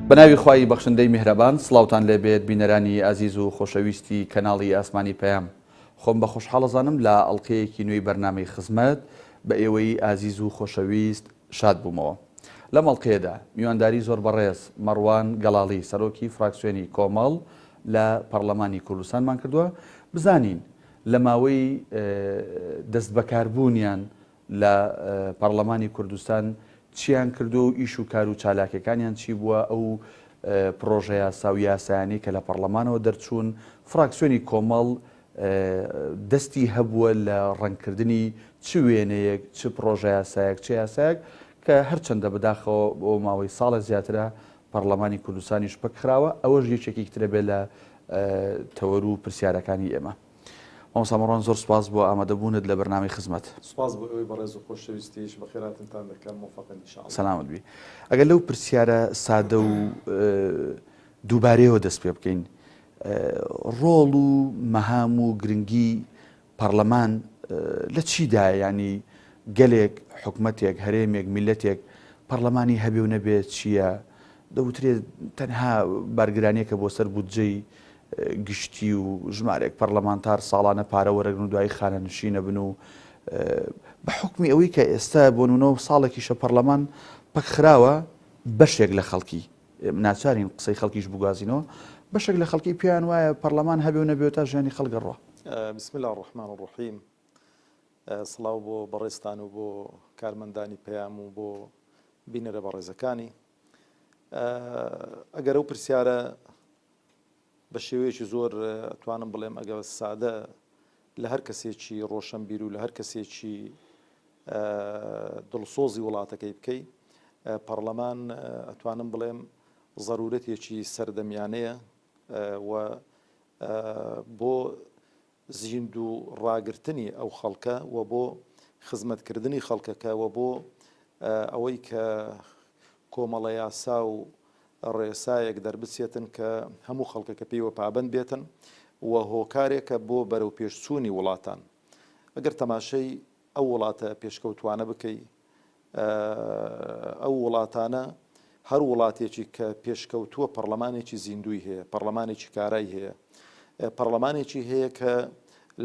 بەناوی خوای بەخشندەی میهرەبان سڵاوتان لێبێت بینەرانی ئازیز و خۆشەویستی کەناڵی ئاسمانی پەیام خۆم بە خۆشحاڵەزانم لە ئەڵقەیەکی نوێی بەرنامەی خزمەت بە ئێوەی ئازیز و خۆشەویست شاد بوومەوە. لەم ئەڵقەیەدا میوانداری زۆر بەڕێز مەڕوان گەڵاڵی سەرۆکی فراکسیۆنی کۆمەڵ لە پەڕلەمانی کوردستانمان کردووە بزانین لە ماوەی دەستبەکاربوونیان لە پەڕلەمانی کوردستان چیان کردووە و ئیش و کار و چالاکیەکانیان چی بووە، ئەو پڕۆژەیاسا و یاسایانەی کە لە پەڕلەمانەوە دەرچوون، فراکسیۆنی کۆمەڵ دەستی هەبووە لە ڕەنگکردنی چ وێنەیەک، چ پڕۆژەیاسایەک، چ یاسایەک کە هەرچەندە بەداخەوە بۆ ماوەی ساڵە زیاترە پەڕلەمانی کوردستانیش پەکخراوە، ئەوەش یەکێکی ترە بێ لە تەوەر و پرسیارەکانی ئێمە. مامۆستا مەڕوان زۆر سوپاس بۆ ئامادەبوونت لە بەرنامەی خزمەت. سوپاس بۆ ئێوەی بەڕێز و خۆشەویستیش، بەخێرهاتنتان دەکەم، مۆفەقن ان شاء اللە. سەلامەت بی. ئەگەر لەو پرسیارە سادە و دووبارەیەوە دەست پێ بکەین، ڕۆڵ و مەهام و گرنگی پەڕلەمان لە چیدایە؟ یانی گەلێک، حکومەتێک، هەرێمێک، میللەتێک پەڕلەمانی هەبێ و نەبێ چییە؟ دەوترێ تەنها بارگرانییەکە بۆ سەر بودجەی گشتی و ژمارێک پەڕلەمانتار ساڵانە پارە وەرەگرن و دوایی خانەنشین ئەبن و بە حوکمی ئەوەی کە ئێستا بۆ نمونە ساڵێکیشە پەڕلەمان پەکخراوە بەشێک لە خەڵکی ناچارین قسەی خەڵکیش بگوازینەوە بەشێک لە خەڵکی پێیان وایە پەڕلەمان هەبێ و نەبێ تا ژیانی خەڵک ئەڕوا. بسم اللە الرحمن الرحیم سڵاو بۆ بەڕێزتان و بۆ کارمەندانی پەیام و بۆ بینەرە بەڕێزەکانی ئەگەر ئەو پرسیارە بە شێوەیەکی زۆر ئەتوانم بڵێم ئەگەر سادە لە هەر کەسێکی ڕۆشنبیر و لە هەر کەسێکی دڵسۆزی وڵاتەکەی بکەی پەڕلەمان ئەتوانم بڵێم زەرورەتێکی سەردەمیانەیە و بۆ زیندوو ڕاگرتنی ئەو خەڵکە و بۆ خزمەتکردنی خەڵکەکە و بۆ ئەوەی کە کۆمەڵە یاسا و ڕێسایەک دەربچێتن کە هەموو خەڵکەکە پێیوە پابەند بێتن و هۆکارێکە بۆ بەرەوپێشچوونی وڵاتان. ئەگەر تەماشەی ئەو وڵاتە پێشکەوتووانە بکەی، ئەو وڵاتانە هەر وڵاتێکی کە پێشکەوتووە پەڕلەمانێکی زیندووی هەیە، پەڕلەمانێکی کارای هەیە، پەڕلەمانێکی هەیە کە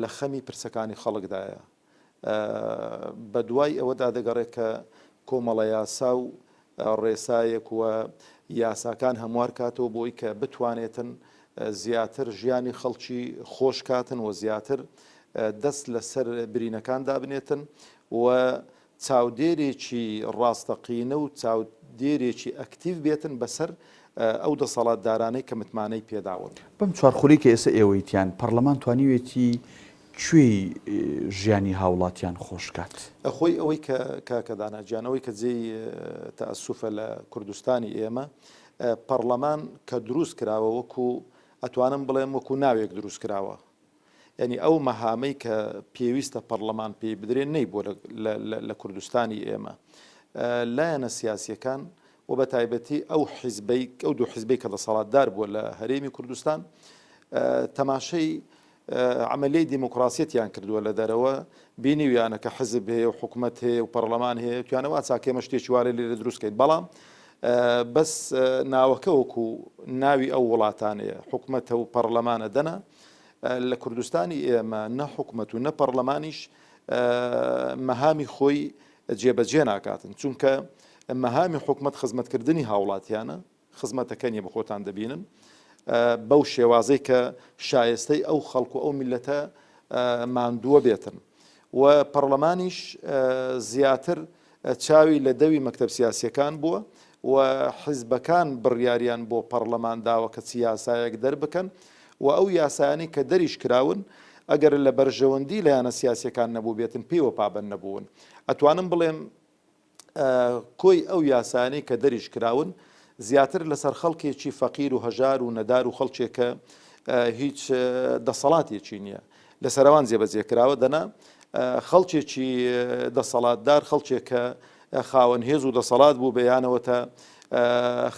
لە خەمی پرسەکانی خەڵکدایە، بەدوای ئەوەدا دەگەڕێت کە کۆمەڵە یاسا و ڕێسایەک و یاساکان هەموار کاتەوە بۆی کە بتوانێتن زیاتر ژیانی خەڵکی خۆش کاتن و زیاتر دەست لەسەر برینەکان دابنێتن و چاودێرێکی ڕاستەقینە و چاودێرێکی ئەکتیڤ بێتن بەسەر ئەو دەسەڵاتدارانەی کە متمانەی پێداون. بەم چوارخولەی کە ئێستا ئێوەی تیان، پەڕلەمان توانیوێتی کوێی ژیانی هاوڵاتیان خۆش کات؟ خۆی ئەوەی کە کاکە دانا گیان ئەوەی کە جێی تەئەسوفە لە کوردستانی ئێمە پەڕلەمان کە دروست کراوە وەکو ئەتوانم بڵێم وەکو ناوێک دروست کراوە یانی ئەو مەهامەی کە پێویستە پەڕلەمان پێی بدرێ نەیبووە لە کوردستانی ئێمە. لایەنە سیاسیەکان و بە تایبەتی ئەو حیزبەی ئەو دوو حیزبەی کە دەسەڵاتدار بووە لە هەرێمی کوردستان تەماشەی عملیەی دیموکراسیەتیان کردووە لە دەرەوە بینیویانە کە حزب هەیە و حکومەت هەیە و پەرلەمان هەیە توانە وا چاکێمە شتێکی وارە لێرە دروستکەین بەڵام بەس ناوەکە وەکو ناوی ئەو وڵاتانەیە حکومەتە و پەرلەمانە دەنا لە کوردستانی ئێمە نە حکومەت و نە پەڕلەمانیش مەهامی خۆی جێبەجێ ناکاتن چونکە مەهامی حکومەت خزمەتکردنی هاوڵاتیانە خزمەتەکە نیە بەخۆتان دەبینن بەو شێوازەی کە شایستەی ئەو خەڵک و ئەو میلەتە ماندووە بێتن و پەڕلەمانیش زیاتر چاوی لە دەوی مەکتەب سیاسیەکان بووە و حیزبەکان بڕیاریان بۆ پەڕلەمان داوە کە چ یاسایەک دەربکەن و ئەو یاسایانەی کە دەریش کراون ئەگەر لە بەرژەوەندی لایەنە سیاسیەکان نەبووبێتن پێیوە پابەند نەبوون. ئەتوانم بڵێم کۆی ئەو یاسایانەی کە دەریش کراون زیاتر لەسەر خەڵکێکی فەقیر و هەژار و نەدار و خەڵکێک کە هیچ دەسەڵاتێکی نییە لەسەر ئەوان جێبەجێ کراوە دەنا خەڵکێکی دەسەڵاتدار خەڵکێک کە خاوەن هێز و دەسەڵات بوو بێ یانەوە تا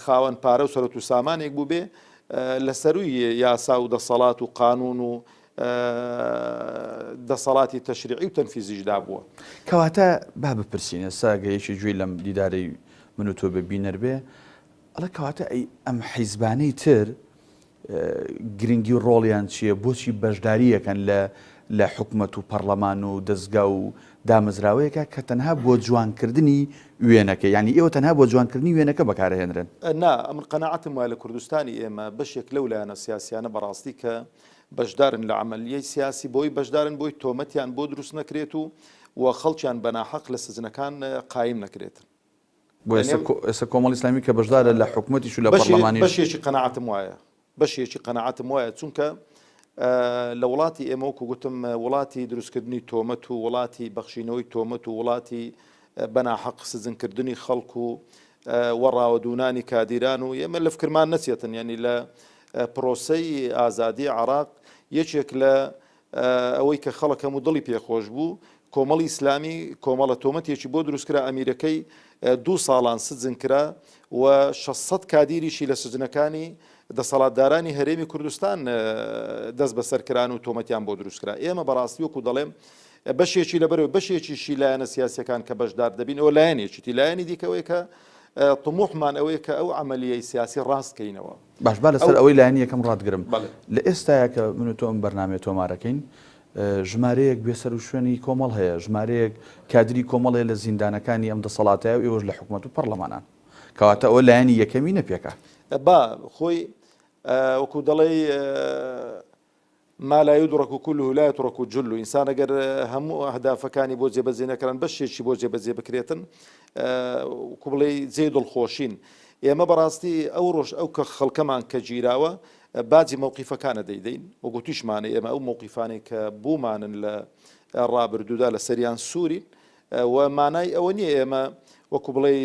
خاوەن پارە و سەرەت و سامانێک بوو بێ لە سەروی یاسا و دەسەڵات و قانون و دەسەڵاتی تەشریعی و تەنفیزیشدا بووە. کەواتە با بپرسین ئێستا گەر یەکێ گوێی لەم دیدارەی من و تۆ بێ بینەر بێ. ئەڵێ کەواتە ئەی ئەم حیزبانەی تر گرنگی و ڕۆڵیان چییە؟ بۆچی بەشدارییەکەن لە لە حکومەت و پەڕلەمان و دەزگا و دامەزراوەیەکە کە تەنها بۆ جوانکردنی وێنەکە یانی ئێوە تەنها بۆ جوانکردنی وێنەکە بەکارئەهێنرێن. نا، ئەمن قەناعەتم وایە لە کوردستانی ئێمە بەشێک لەو لایەنە سیاسیانە بەڕاستی کە بەشدارن لە عەمەلیەی سیاسی بۆی بەشدارن بۆی تۆمەتیان بۆ دروست نەکرێت و و خەڵکیان بەناحەق لە سجنەکان قایم نەکرێتن. بۆ ئێستا کۆمەڵی ئیسلامی کە بەشدارە لە حکومەتیش و لە پەڕلەمانیش. بەشێکی قەناعەتم وایە بەشێکی قەناعەتم وایە چونکە لە وڵاتی ئێمە وەکو گوتم وڵاتی دروستکردنی تۆمەت و وڵاتی بەخشینەوەی تۆمەت و وڵاتی بەناحەق سجنکردنی خەڵک و وەڕاوەدوونانی کادیران و ئێمە لە فکرمان نەچێتن یعنی لە پرۆسەی ئازادی عراق یەکێک لە ئەوەی کە خەڵک هەموو دڵی پێ خۆش بوو، کۆمەڵی ئیسلامی کۆمەڵە تۆمەتێکی بۆ دروست کرا، ئەمیرەکەی دوو ساڵان سجن کرا و 600 کادیریشی لە سجنەکانی دەسەڵاتدارانی هەرێمی کوردستان دەست بەسەر کران و تۆمەتیان بۆ دروست کرا. ئێمە بەڕاستی وەکو دەڵێم بەشێکی لەبەرەوە بەشێکیشی لایەنە سیاسیەکان کە بەشدار دەبین ئەوە لایەنێکیتی لایەنی دیکەوەی کە طموحمان ئەوەیە کە ئەو عملیەی سیاسی ڕاست کەینەوە. باش با لەسەر ئەوەی لایەنی یەکەم ڕاتگرم. لە ئێستایا کە من و تۆ ئەم بەرنامەیە تۆمارەکەین ژمارەیەک بێسەروشوێنی کۆمەڵ هەیە، ژمارەیەک کادری کۆمەڵ هەیە لە زیندانەکانی ئەم دەسەڵاتەیە و ئێوەش لە حکومەت و پەڕلەمانان. کەواتە ئەوە لایەنی یەکەمی نەپێکا. با خۆی وەکو دەڵێی ما لا یدرک کله لا یترک جله، ئینسان ئەگەر هەموو ئەهدافەکانی بۆ جێبەجێ نەکران بەشێکی بۆ جێبەجێ بکرێتن وەکو بڵێی جێی دڵخۆشین. ئێمە بەڕاستی ئەو ڕۆژ ئەو کە خەڵکەمان کە گیراوە باجی مەوقیفەکانە دەیدەین و گوتیشمانە ئێمە ئەو مەوقیفانەی کە بوومانن لە ڕابردوودا لەسەریان سوورین و مانای ئەوە نییە ئێمە وەکو بڵێی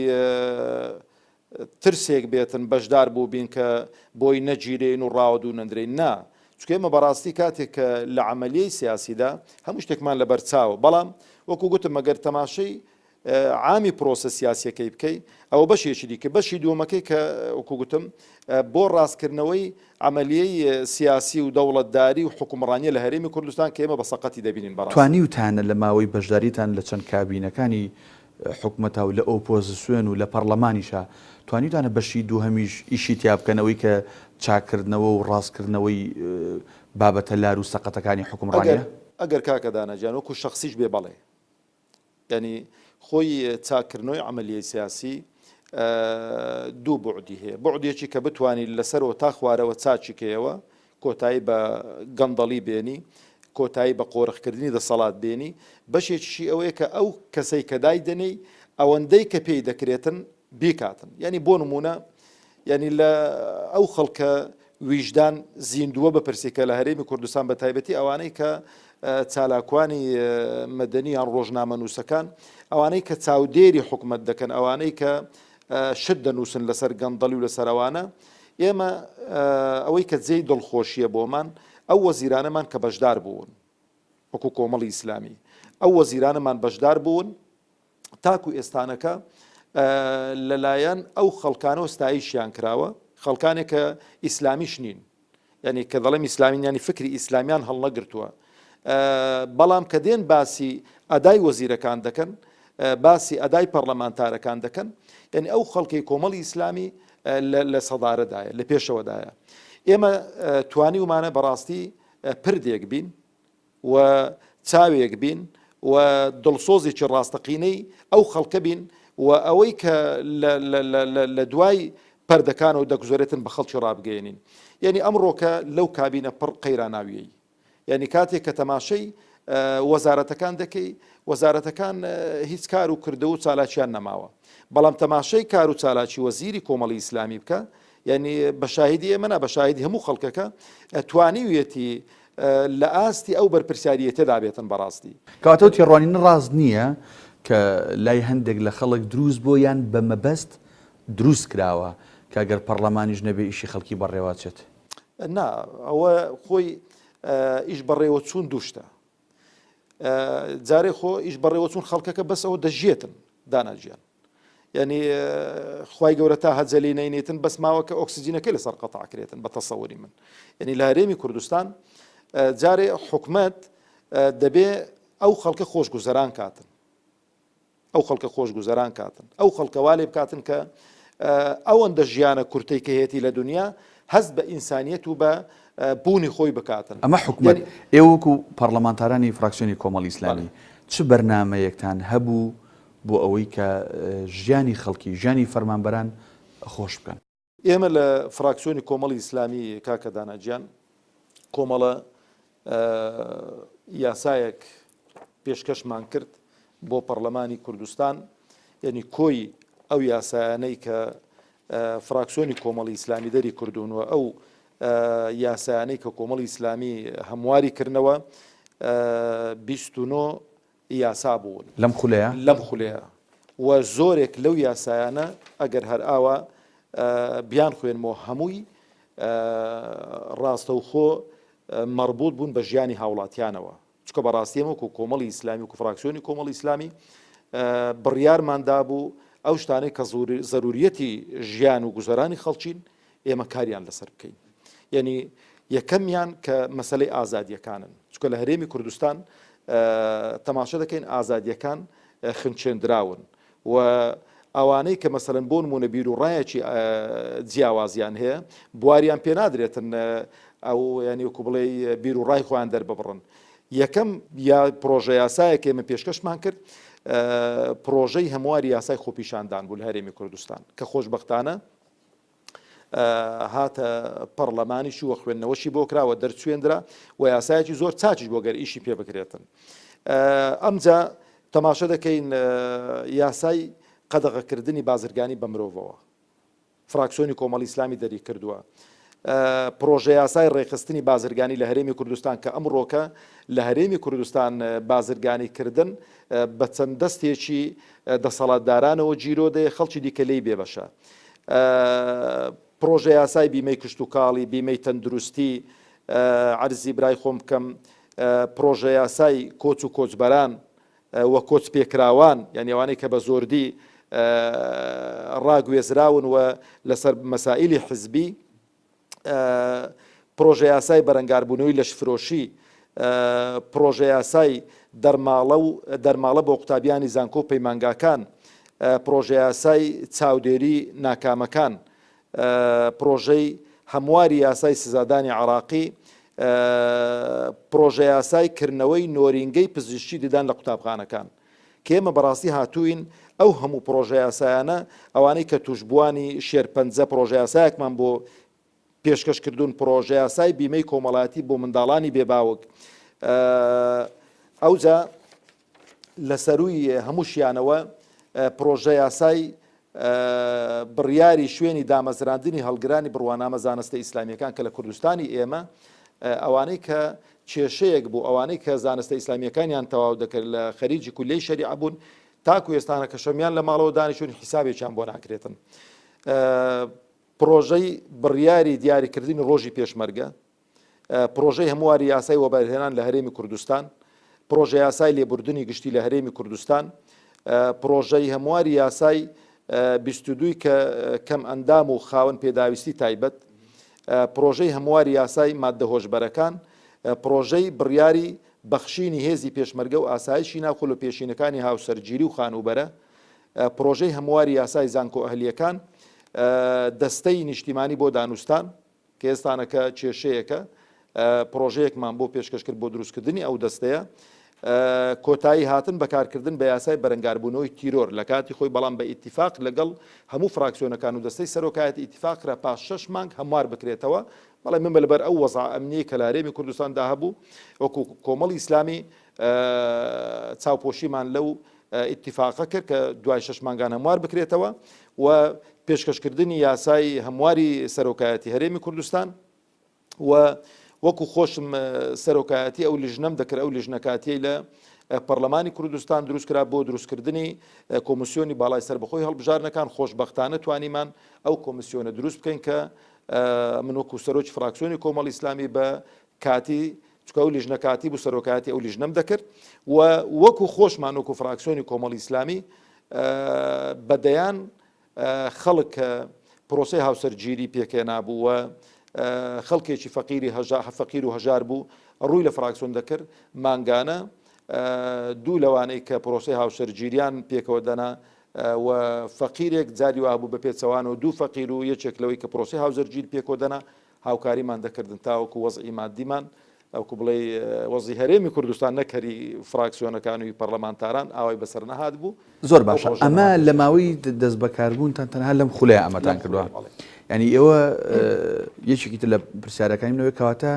ترسێک بێتن بەشدار بووبین کە بۆی نەگیرێین و ڕاوەدوو نەندرێین، نا، چونکە ئێمە بەڕاستی کاتێک کە لە عەمەلیەی سیاسیدا هەموو شتێکمان لەبەر چاوە، بەڵام وەکو گوتم ئەگەر تەماشەی عامی پرۆسە سیاسیەکەی بکەی ئەوە بەشێکی دیکە، بەشی دووەمەکەی کە وەکو گوتم بۆ ڕاستکردنەوەی عەمەلیەی سیاسی و دەوڵەتداری و حوکمڕانیە لە هەرێمی کوردستان کە ئێمە بە سەقەتی دەبینین بەڕاستی. توانیوتانە لە ماوەی بەشداریتان لە چەند کابینەکانی حکومەتا و لە ئۆپۆزسیۆن و لە پەڕلەمانیشا توانیوتانە بەشی دووهەمیش ئیشی تیا بکەن ئەوەی کە چاککردنەوە و ڕاستکردنەوەی بابەتە لار و سەقەتەکانی حوکمڕانیە؟ ئەگەر کاکە دانا گیان وەکو شەخسیش بێ بەڵێ یانی خۆی چاککردنەوەی عەمەلیەی سیاسی دوو بوعدی هەیە بوعدێکی کە بتوانی لەسەرەوە تا خوارەوە چاکی کەیەوە کۆتایی بە گەندەڵی بێنی، کۆتایی بە قۆرخکردنی دەسەڵات بێنی، بەشێکیشی ئەوەیە کە ئەو کەسەی کە دایدەنێی ئەوەندەی کە پێی دەکرێتن بیکاتن. یانی بۆ نموونە یانی لە ئەو خەڵکە ویژدان زیندووە بپرسی کە لە هەرێمی کوردستان بە تایبەتی ئەوانەی کە چالاکوانی مەدەنی یان ڕۆژنامەنووسەکان ئەوانەی کە چاودێری حکومەت دەکەن ئەوانەی کە شت دەنووسن لەسەر گەندەڵی و لەسەر ئەوانە ئێمە ئەوەی کە جێی دڵخۆشییە بۆمان ئەو وەزیرانەمان کە بەشدار بوون وەکو کۆمەڵی ئیسلامی ئەو وەزیرانەمان بەشدار بوون تاکو ئێستانەکە لەلایەن ئەو خەڵکانەوە ستایشیان کراوە خەڵکانێک کە ئیسلامیش نین یانی کە دەڵێم ئیسلامین یانی فکری ئیسلامیان هەڵنەگرتووە بەڵام کە دێن باسی ئەدای وەزیرەکان دەکەن باسی ئەدای پەرلەمانتارەکان دەکەن یعنی ئەو خەڵکی کۆمەڵی ئیسلامی لە سەدارەدایە لە پێشەوەدایە ئێمە توانیومانە بەڕاستی پردێک بین و چاوێک بین و دڵسۆزێکی ڕاستەقینەی ئەو خەڵکە بین و ئەوەی کە لە دوای پەردەکانەوە دەگوزەرێتن بە خەڵکی ڕابگەیەنین. یەنی ئەمڕۆکە لەو کابینە پڕ قەیراناویەی. یەنی کاتێک کە تەماشەی وەزارەتەکان دەکەی، وەزارەتەکان هیچ کار و کردەوە و چالاکیان نەماوە. بەڵام تەماشەی کار و چالاکی وەزیری کۆمەڵی ئیسلامی بکە، یەنی بە شاهیدی ئێمە نا، بە شاهیدی هەموو خەڵکەکە، توانیویەتی لە ئاستی ئەو بەرپرسیاریەتەدا بێتن بەڕاستی. کەواتە ئەو تێڕوانینە ڕاست نییە کە لای هەندێک لە خەڵک دروست بووە یان بە مەبەست دروست کراوە کە گەر پەڕلەمانیش نەبێ ئیشی خەڵکی بەڕێوەچێت؟ نا ئەوە خۆی ئیش بەڕێوەچوون دوو شتە. جارێ خۆ ئیش بەڕێوەچوون خەڵکەکە بەس ئەوە دەژیێتن دانا گیان. یعنی خوای گەورە تا هەجەلی نەینێتن بەس ماوە کە ئۆکسجینەکەی لەسەر قەتع کرێتن بە تەسەوری من یعنی لە هەرێمی کوردستان جارێ حکومەت دەبێ ئەو خەڵکە خۆشگوزەران کاتن ئەو خەڵکە خۆشگوزەران کاتن ئەو خەڵکە وا لێ بکاتن کە ئەوەندە ژیانە کورتەی کە هەیەتی لە دونیا هەست بە ئینسانیەت و بە بوونی خۆی بکاتن. ئەمە حکومەت، ئێوە وەکو پەڕلەمانتارانی فراکسیۆنی کۆمەڵی ئیسلامی چ بەرنامەیەکتان هەبوو بۆ ئەوەی کە ژیانی خەڵکی، ژیانی فەرمانبەران خۆش بکەن؟ ئێمە لە فراکسیۆنی کۆمەڵی ئیسلامی کاکە دانا گیان کۆمەڵە یاسایەک پێشکەشمان کرد بۆ پەڕلەمانی کوردستان یعنی کۆی ئەو یاسایانەی کە فراکسیۆنی کۆمەڵی ئیسلامی دەری کردوون و ئەو یاسایانەی کە کۆمەڵی ئیسلامی هەمواری کردنەوە 29 یاسا بوون. لەم خولەیا؟ لەم خولەیا و زۆرێک لەو یاسایانە ئەگەر هەر ئاوا بیانخوێنمەوە هەمووی ڕاستەوخۆ مەڕبووت بوون بە ژیانی هاوڵاتیانەوە چونکە بەڕاستی ئێمە وەکو کۆمەڵی ئیسلامی وەکو فراکسیۆنی کۆمەڵی ئیسلامی بڕیارمان دابوو ئەو شتانەی کە زەروریەتی ژیان و گوزەرانی خەڵکین ئێمە کاریان لەسەر بکەین یعنی یەکەمیان کە مەسلەی ئازادیەکانن چکە لە هەرێمی کوردستان تەماشە دەکەین ئازادیەکان خنچێندراون و ئەوانەی کە مەسەلەن بۆ نمونە بیر و ڕایەکی جیاوازیان هەیە بواریان پێ نادرێتن ئەو ینی وەکو بڵێ بیر و ڕای خۆیان دەرببڕن یەکەم یا پرۆژە یاسایەک ئێمە پێشکەشمان کرد پرۆژەی هەمواری یاسای خۆپیشاندان بوو لە هەرێمی کوردستان کە خۆشببختانە هاتە پەڕلەمانیش و خوێندنەوەشی بۆ کرا و دەرچوێندرا و یاسایەکی زۆر چاکیش بۆ گەر ئیشی پێ بکرێتن. ئەمجا تەماشە دەکەین یاسای قەدەغەکردنی بازرگانی بە مرۆڤەوە فراکسیۆنی کۆمەڵی ئیسلامی دەری کردووە. پرۆژە یاسای ڕێکخستنی بازرگانی لە هەرێمی کوردستان کە ئەمڕۆکە لە هەرێمی کوردستان بازرگانی کردن بە چەند دەستێکی دەسەڵاتدارانەوە گیرۆدەیە خەڵکی دیکە لێی بێبەشە. پڕۆژەیاسای بیمەی کشتوکاڵی، بیمەی تەندروستی، عەرزی برای خۆم بکەم، پڕۆژەیاسای کۆچ و کۆچبەران و کۆچپێکراوان، یانی ئەوانەی کە بە زۆردی ڕاگوێزراون و لەسەر مەسائیلی حزبی، پڕۆژەیاسای بەرەنگاربوونەوەی لەشفرۆشی، پڕۆژەیاسای دەرماڵە و دەرماڵە بۆ قوتابیانی زانکۆ و پەیمانگاکان، پڕۆژەیاسای چاودێری ناکامەکان، پڕۆژەی هەمواری یاسای سزادانی عێراقی، پڕۆژەیاسای کردنەوەی نۆرینگەی پزیشکی ددان لە قوتابخانەکان. کە ئێمە بەڕاستی هاتووین ئەو هەموو پڕۆژەیاسایانە ئەوانەی کە تووشبووانی شێرپەنجە پڕۆژەیاسایەکمان بۆ پێشکەش کردوون پڕۆژەیاسای بیمەی کۆمەڵایەتی بۆ منداڵانی بێ باوک ئەوجا لە سەرووی هەمووشیانەوە پڕۆژەیاسای بڕیاری شوێنی دامەزراندنی هەڵگرانی بڕوانامە زانستە ئیسلامیەکان کە لە کوردستانی ئێمە ئەوانەی کە کێشەیەک بوو ئەوانەی کە زانستە ئیسلامیەکانیان تەواو دەکرد لە خەریجی کولیەی شەریعە بوون تاکو ئێستانە کە شەمیان لە ماڵەوە دانیشتون حیسابێکیان بۆ ناکرێتن پرۆژەی بڕیاری دیاریکردنی ڕۆژی پێشمەرگە پڕۆژەی هەمواری یاسای وەبەرهێنان لە هەرێمی کوردستان، پڕۆژە یاسای لێبوردنی گشتی لە هەرێمی کوردستان، پڕۆژەی هەمواری یاسای 22 کە کەم ئەندام و خاوەن پێداویستی تایبەت، پڕۆژەی هەمواری یاسای ماددە هۆشبەرەکان، پڕۆژەی بڕیاری بەخشینی هێزی پێشمەرگە و ئاسایشی ناوخۆ لە پێشینەکانی هاوسەرگیری و خانووبەرە، پڕۆژەی هەمواری یاسای زانکۆ ئەهلییەکان، دەستەی نیشتیمانی بۆ دانوستان. کە ئێستانەکە کێشەیەکە پڕۆژەیەکمان بۆ پێشکەش کرد بۆ دروستکردنی ئەو دەستەیە کۆتایی هاتن بەکارکردن بە یاسای بەرەنگاربوونەوەی تیرۆر لە کاتی خۆی بەڵام بە ئیتیفاق لەگەڵ هەموو فراکسیۆنەکان و دەستەی سەرۆکایەتی ئیتیفاق کرا پاش شەش مانگ هەموار بکرێتەوە بەڵێ من لەبەر ئەو وەزع ئەمنیەی کە لە هەرێمی کوردستاندا هەبوو وەکو کۆمەڵی ئیسلامی چاوپۆشیمان لەو ئیتیفاقە کرد کە دوای شەش مانگان هەموار بکرێتەوە و پێشکەشکردنی یاسای هەمواری سەرۆکایەتی هەرێمی کوردستان و وەکو خۆشم سەرۆکایەتی ئەو لیژنەم دەکرد ئەو لیژنە کاتیەی لە پەرلەمانی کوردستان دروستکرا بۆ دروستکردنی کۆمیسیۆنی باڵای سەربەخۆی هەڵبژاردنەکان خۆشبەختانە توانیمان ئەو کۆمیسیۆنە دروست بکەین کە من وەکو سەرۆکی فراکسیۆنی کۆمەڵی ئیسلامی بە کاتی چونکە ئەو لیژنە کاتی بوو سەرۆکایەتی ئەو لیژنەم دەکرد و وەکو خۆشمان وەکو فراکسیۆنی کۆمەڵی ئیسلامی بە دەیان خەڵک کە پرۆسەی هاوسەرگیری پێکهێنابوو و خەڵکێکی فەقیری فەقیر و هەژار بوو ڕووی لە فراکسیۆن دەکرد مانگانە دوو لەوانەی کە پرۆسەی هاوسەرگیریان پێکەوە دەنا. و فەقیرێک جاری وابوو بە پێچەوانەوە دوو فەقیر و یەکێک لەوەی کە پرۆسەی هاوزەرگیر پێکۆ دەنا هاوکاریمان دەکردن تاوەکو وەزعی مادیمان وەکو بڵێی وەزعی هەرێمی کوردستان نەک هەری فراکسیۆنەکان و پەرلەمانتاران ئاوای بەسەر نەهات بوو. زۆر باشە ئەمە لە ماوەی دەستبەکاربوونتان تەنها لەم خولەیە ئەمەتان کردووە یعنی ئێوە یەکێکی تر لە پرسیارەکانی منەوەی کەواتە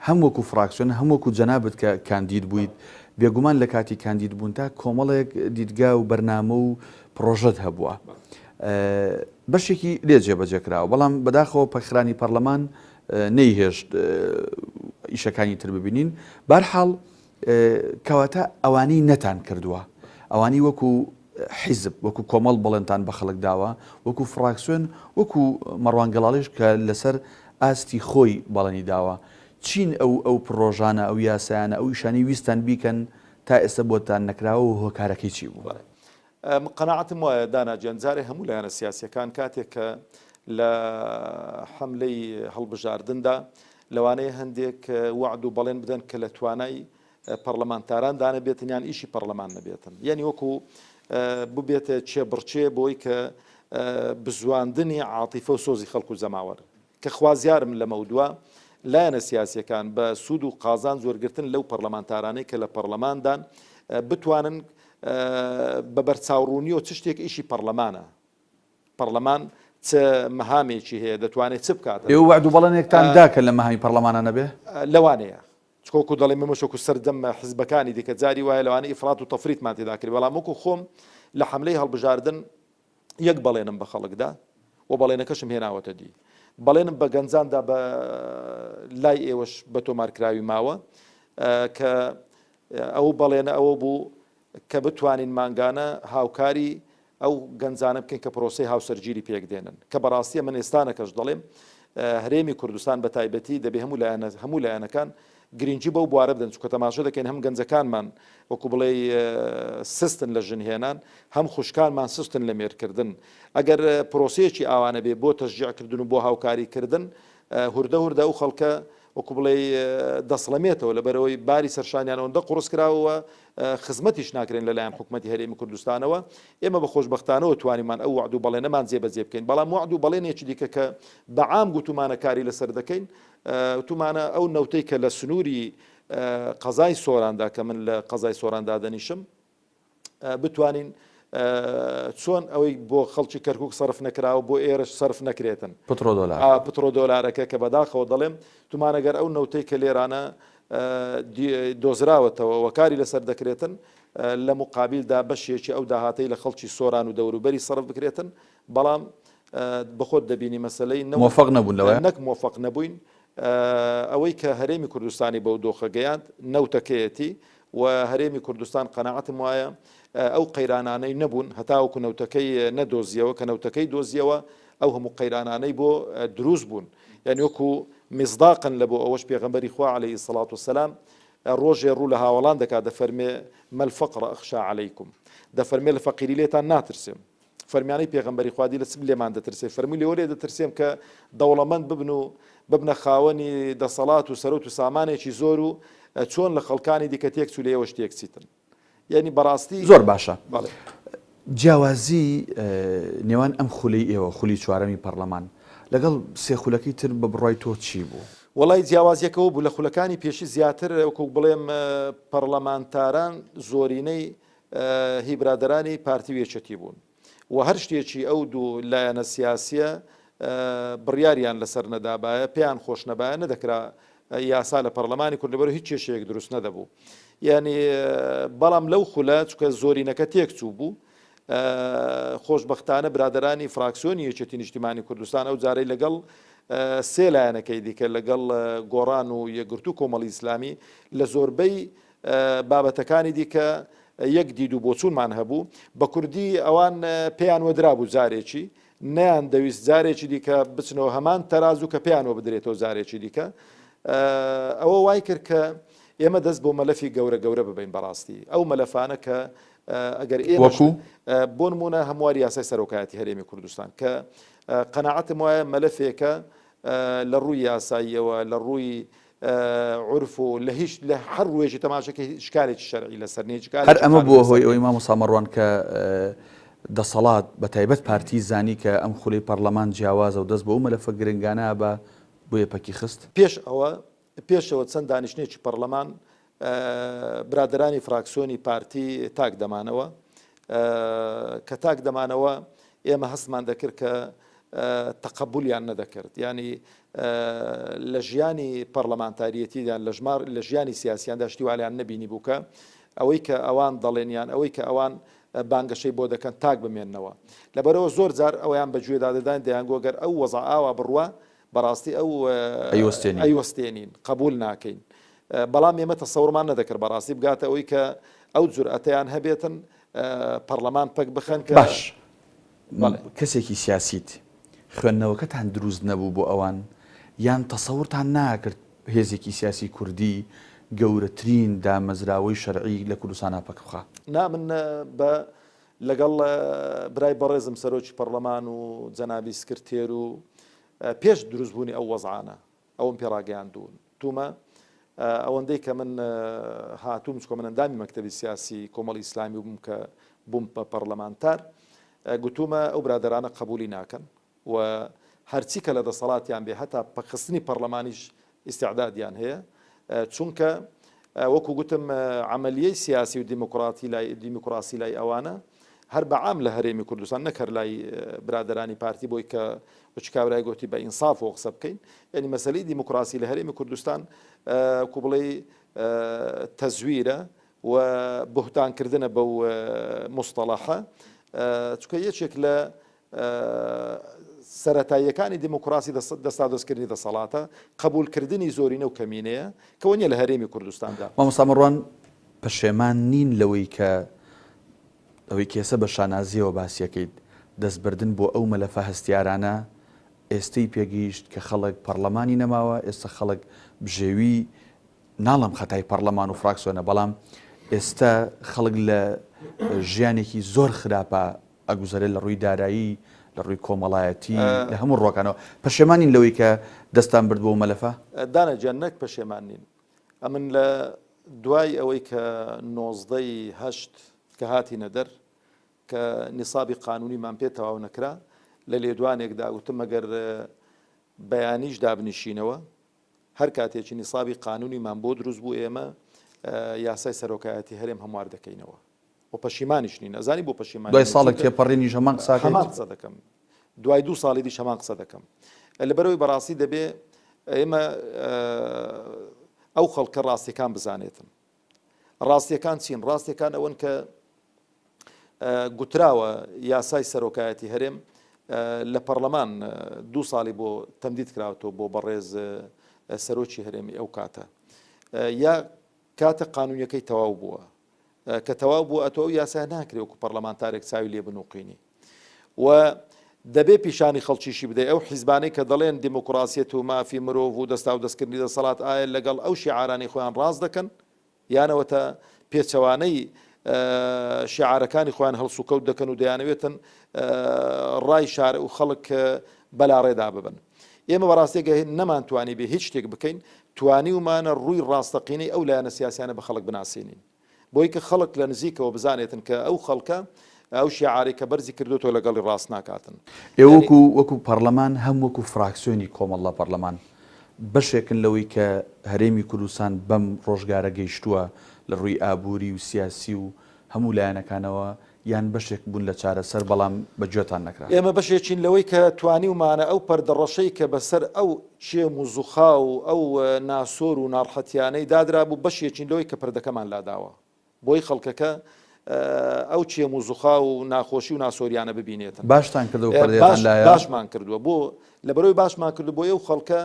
هەم وەکو فراکسیۆن هەم وەکو جەنابت کە کاندید بوویت بێگومان لە کاتی کاندید بوون تا کۆمەڵێک دیدگا و بەرنامە و پرۆژەت هەبووە بەشێکی لێ جێبەجێ کراوە بەڵام بەداخەوە پەکخرانی پەرلەمان نەیهێشت ئیشەکانی تر ببینین بارحاڵ کەواتە ئەوانەی نەتان کردووە ئەوانی وەکو حیزب وەکو کۆمەڵ بەڵێنتان بە خەڵک داوە وەکو فراکسیۆن وەکو مەڕوان گەڵاڵیش کە لەسەر ئاستی خۆی بەڵێنی داوە چین ئەو ئەو پڕۆژانە ئەو یاسایانە ئەو ئیشانەی ویستان بیکەن تا ئێستا بۆتان نەکراوە و هۆکارەکەی چی بوو؟ من قەناعەتم وایە دانا گیان جارێ هەموو لایەنە سیاسیەکان کاتێک کە لە حەملەی هەڵبژاردندا لەوانەیە هەندێک وەعد و بەڵێن بدەن کە لە توانای پەرلەمانتاران دانەبێتن یان ئیشی پەرلەمان نەبێتن یعنی وەکو ببێتە چێبڕچێ بۆی کە بزواندنی عاتیفە و سۆزی خەڵک و جەماوەر کە خوازیارم لەمەودوا لایەنە سیاسیەکان بە سوود و قازانج وەرگرتن لەو پەرلەمانتارانەی کە لە پەرلەماندان بتوانن بە بەرچاوڕوونیەوە چ شتێک ئیشی پەرلەمانە، پەرلەمان چ مەهامێکی هەیە، دەتوانێت چ بکات. ئێوە وەعد و بەڵێنێکتان دا کە لە مەهامی پەرلەمانە نەبێ؟ لەوانەیە. چونکە وەکو دەڵێم ئێمەش وەکو سەرجەم حزبەکانی دیکە جاری وایە لەوانەیە ئیفرات و تەفریتمان تێدا کرد، بەڵام وەکو خۆم لە حەملەی هەڵبژاردن یەک بەڵێنم بە خەڵک دا و بەڵێنەکەشم هێناوەتە دی. بەڵێنم بە گەنجان دا بە لای ئێوەش بە تۆمارکراوی ماوە کە ئەو بەڵێنە ئەوە بوو کە بتوانین مانگانە هاوکاری ئەو گەنجانە بکەین کە پرۆسەی هاوسەرگیری پێک دێنن کە بەڕاستیە من ئێستانەکەش دەڵێم هەرێمی کوردستان بە تایبەتی دەبێ هەموو لایەنە هەموو لایەنەکان گرنگی بەو بوارە بدەن چونکە تەماشا دەکەین هەم گەنجەکانمان وەکو بڵێ سستن لە ژنهێنان هەم خوشکانمان سستن لە مێردکردن ئەگەر پرۆسەیەکی ئاوانە بێ بۆ تەشجیعکردن و بۆ هاوکاریکردن هوردە هوردە ئەو خەڵکە وەکو بڵێی دەسڵەمێتەوە لەبەرئەوەی باری سەرشانیان ئەوەندە قوڕس کراوە و خزمەتیش ناکرێن لەلایەن حکومەتی هەرێمی کوردستانەوە ئێمە بە خۆشبەختانەوە توانیمان ئەو وەعد و بەڵێنەمان جێبەجێ بکەین بەڵام وەعد و بەڵێنێکی دیکە کە بە عام گوتومانە کاری لەسەر دەکەین وتومانە ئەو نەوتەی کە لە سنووری قەزای سۆراندا کە من لە قەزای سۆران دادەنیشم بتوانین چۆن ئەوەی بۆ خەڵکی کەرکک سەرف نەکراوە بۆ ئێرەش سەرف نەکرێتن پترۆدۆلار پترۆدۆلارەکە کە بەداخەوە دەڵێم تومانەگەر ئەو نەوتەی کە لێرانە دۆزراوەتەوە وەکاری لەسەر دەکرێتن لە مقابلدا بەشێکی ئەو داهاتەی لە خەڵکی سۆران و دەوروبەری سەرف بکرێتن بەڵام بەخۆت دەبینی مەسلەی مۆفق نەبوون لەوە نەک مۆفق نەبووین ئەوەی کە هەرێمی کوردستانی بەو دۆخە گەیاند نەوتەکەیەتی و هەرێمی کوردستان قەناعەتم وایە ئەو قەیرانانەی نەبوون هەتاوەکو نەوتەکەی نەدۆزیەوە کە نەوتەکەی دۆزیەوە ئەو هەموو قەیرانانەی بۆ دروست بوون یعنی وەکو مصداقن لە بۆ ئەوەش پێغەمبەری خوا عەلەیهی سڵات وسلام ڕۆژێ ڕوو لە هاوەڵان دەکات دەفەرمێ ما الفقر اخشى علیکم دەفەرمێ لە فەقیری لێتان ناترسێم فەرمیانەی پێغەمبەری خوا دی لە چ لێمان دەترسێ؟ فەرمووی لەوە لێ دەترسێم کە دەوڵەمەند ببن و ببنە خاوەنی دەسەڵات و سەرەوت و سامانێکی زۆر و چۆن لە خەڵکانی دیکە تێکچوو لە ئێوەش تێکچیتن. یەعنی بەڕاستی زۆر باشە. بەڵێ. جیاوازی نێوان ئەم خولەی ئێوە، خولی چوارەمی پەڕلەمان، لەگەڵ سێ خولەکەی تر بە بڕوای تۆ چی بوو؟ وەڵای جیاوازیەکە ئەوە بوو لە خولەکانی پێشی زیاتر وەکو بڵێم پەڕلەمانتاران زۆرینەی هی برادەرانی پارتی و یەکێتی بوون و هەر شتێکی ئەو دوو لایەنە سیاسیە بڕیاریان لەسەر نەدابایە پێیان خۆش نەبایە نەدەکرا یاسا لە پەرلەمانی کورد لەبەر هیچ کێشەیەک دروست نەدەبوو یعنی بەڵام لەو خولە چکە زۆرینەکە تێک چوو بوو خۆشببختانە برادرانی فراکسیۆنی یەکێتی نیشتیمانی کوردستان ئەو جارەی لەگەڵ سێ لایەنەکەی دیکە لەگەڵ گۆڕان و یەکگرتوو کۆمەڵی ئیسلامی لە زۆربەی بابەتەکانی دیکە یەک دید و بۆچوونمان هەبوو، بە کوردی ئەوان پێیان وەدرابوو جارێکی، نەیان دەویست جارێکی دیکە بچنەوە هەمان تەرازوو کە پێیان وەبدرێتەوە جارێکی دیکە. ئەوە وای کرد کە ئێمە دەست بۆ مەلەفی گەورە گەورە ببەین بەڕاستی ئەو مەلەفانە کە ئەگەر ئێمە وەکو؟ بۆ نموونە هەمواری یاسای سەرۆکایەتی هەرێمی کوردستان کە قەناعەتم وایە مەلەفێکە لە ڕووی یاساییەوە لە ڕووی عورف و لە هیچ لە هەر ڕوویەکی تەماشەکە هیچ کارێکی شەرعی لەسەر نیە هیچ هەر کارێکی ئەمە قانونی بووە لەسەر هۆی نیە. ئەوەی مامۆستا مەڕوان کە. دەسەڵات بە تایبەت پارتی زانی کە ئەم خولەی پەڕلەمان جیاوازە و دەست بۆ ئەو مەلەفە گرنگانە ئەبا بۆیە پەکی خست؟ پێش ئەوە پێشەوە چەند دانیشتنێکی پەڕلەمان برادەرانی فراکسیۆنی پارتی تاک دەمانەوە کە تاک دەمانەوە ئێمە هەستمان دەکرد کە تەقەبولیان نەدەکرد یانی لە ژیانی پەڕلەمانتاریەتیدان لە ژمار لە ژیانی سیاسیاندا شتی والیان نەبینی بوو کە ئەوەی کە ئەوان دەڵێن یان ئەوەی کە ئەوان بانگەشەی بۆ دەکەن تاک بمێننەوە. لەبەرئەوە زۆر جار ئەوەیان بە گوێدا دەداین دەیانگۆ گەر ئەو وەزع ئاوا بڕوا بەڕاستی ئەو ئەیوەستێنین. ئەیوەستێنین قەبوول ناکەین. بەڵام ئێمە تەسەورمان نەدەکرد بەڕاستی بگاتە ئەوەی کە ئەو جورئەتەیان هەبێتن پەڕلەمان پەک بخەن کە باش بەڵێ. کەسێکی سیاسیت خوێندنەوەکەتان دروست نەبوو بۆ ئەوان یان تەسەورتان ناکرد هێزێکی سیاسی کوردی گەورەترین دامەزراوەی شەرعی لە کوردستانا پەک بخا؟ نا من بە لەگەڵ برای بەڕێزم سەرۆکی پەڕلەمان و جەنابی سکرتێر و پێش دروست بوونی ئەو وەزعانە ئەوەم پێ ڕاگەیاندوون تومە ئەوەندەی کە من هاتووم چکۆ من ئەندامی مەکتەبی سیاسی کۆمەڵی ئیسلامی بووم کە بووم بە پەڕلەمانتار گوتومە ئەو برادەرانە قەبولی ناکەن و هەرچی کە لە دەسەڵاتیان بێ هەتا پەکخستنی پەڕلەمانیش ئیستعدادیان هەیە چونکە وەکو گوتم عەمەلیەی سیاسی و دیموکراتی لای دیموکراسی لای ئەوانە هەر بە عام لە هەرێمی کوردستان نەک هەر لای برادەرانی پارتی بۆی کە وچ کابرای گوتی بە ئینساف و قسە بکەین یعنی مەسەلەی دیموکراسی لە هەرێمی کوردستان کو بڵێ تەزویرە و بهتانکردنە بەو مستەڵەحە چونکە یەکێک لە سەرەتاییەکانی دیموکراسی دەستاودەستکردنی دەسەڵاتە، قبوڵکردنی زۆرینە و کەمینەیە، کە وەنیە لە هەرێمی کوردستاندا. مامۆستا مەڕوان پەشێمان نین لەوەی کە ئەوەی کە ئێستا بە شانازیەوە باسیەکەیت دەستبردن بۆ ئەو مەلەفە هەستیارانە ئێستەی پێگەیشت کە خەڵک پەڕلەمانی نەماوە ئێستا خەڵک بژێوی ناڵێم خەتای پەڕلەمان و فراکسیۆنە بەڵام ئێستا خەڵک لە ژیانێکی زۆر خراپە ئەگوزەرێت لە ڕووی دارایی، لە ڕووی کۆمەڵایەتی، لە هەموو ڕووەکانەوە. پەشێمان نین لەوەی کە دەستتان برد بۆ ئەو مەلەفە؟ دانا گیان نەک پەشێمان نین. ئەمن لە دوای ئەوەی کە 19 ی هەشت کە هاتینە دەر، کە نیسابی قانوونیمان پێ تەواو نەکرا، لە لێدوانێکدا وتم ئەگەر بەیانیش دابنیشینەوە، هەر کاتێکی نیسابی قانوونیمان بۆ دروست بوو ئێمە یاسای سەرۆکایەتی هەرێم هەموار دەکەینەوە. و پەشیمانیش نین ئەزانی بۆ پەشیمان دوای ساڵێک تێپەڕینیش هەمان قسە هەمان قسە دەکەم دوای دوو ساڵی دیش هەمان قسە دەکەم لەبەرەوەی بەڕاستی دەبێ ئێمە ئەو خەڵکە ڕاستیەکان بزانێتن ڕاستیەکان چین ڕاستیەکان ئەوەن کە گوتراوە یاسای سەرۆکایەتی هەرێم لە پەرلەمان دوو ساڵی بۆ تەمدید کراوەتەوە بۆ بەڕێز سەرۆکی هەرێمی ئەو کاتە یا کاتە قانونیەکەی تەواو بووە کە تەواو بوو ئەتۆ ئەو یاسایە ناکرێ وەکو پەرلەمانتارێک چاوی لێ بنوقینی و دەبێ پیشانی خەڵکیشی بدەی ئەو حیزبانەی کە دەڵێن دیموکراسیەت و مافی مرۆڤ و دەستا و دەستکردنی دەسەڵات ئایا لەگەڵ ئەو شیعارانەی خۆیان ڕاست دەکەن یانەوەتە پێچەوانەی شیعارەکانی خۆیان هەڵسوکەوت دەکەن و دەیانەوێتن ڕای شار و خەڵک بەلاڕێدا ببن. ئێمە بەڕاستی گە نەمانتوانی بێ هیچ شتێک بکەین، توانیومانە ڕووی ڕاستەقینەی ئەو لایەنە سیاسیانە بە خەڵک بناسێنین. بۆی کە خەڵک لە نزیکەوە بزانێتن کە ئەو خەڵکە ئەو شیعارەی کە بەرزی کردۆتەوە لەگەڵی ڕاست ناکاتن. ئێوە وەکو وەکو پەڕلەمان هەم وەکو فراکسیۆنی کۆمەڵ لە پەڕلەمان بەشێکن لەوەی کە هەرێمی کوردستان بەم ڕۆژگارە گەیشتووە لە ڕووی ئابووری و سیاسی و هەموو لایەنەکانەوە یان بەشێک بوون لە چارەسەر بەڵام بە گوێتان نەکرا؟ ئێمە بەشێکین لەوەی کە توانیومانە ئەو پەردە ڕەشەی کە بەسەر ئەو چێم و زوخاو و ئەو ناسۆر و ناڕحەتیانەی دادرابوو بەشێکین لەوەی کە پردەکەمان لاداوە بۆی خەڵکەکە ئەو چێم و زوخاو و ناخۆشی و ناسۆریانە ببینێتن. باشتان کردوە ئەو پردەیەتان لایە؟ باشمان کردوە بۆ لەبەرئەوەی باشمان کردوە بۆی ئەو خەڵکە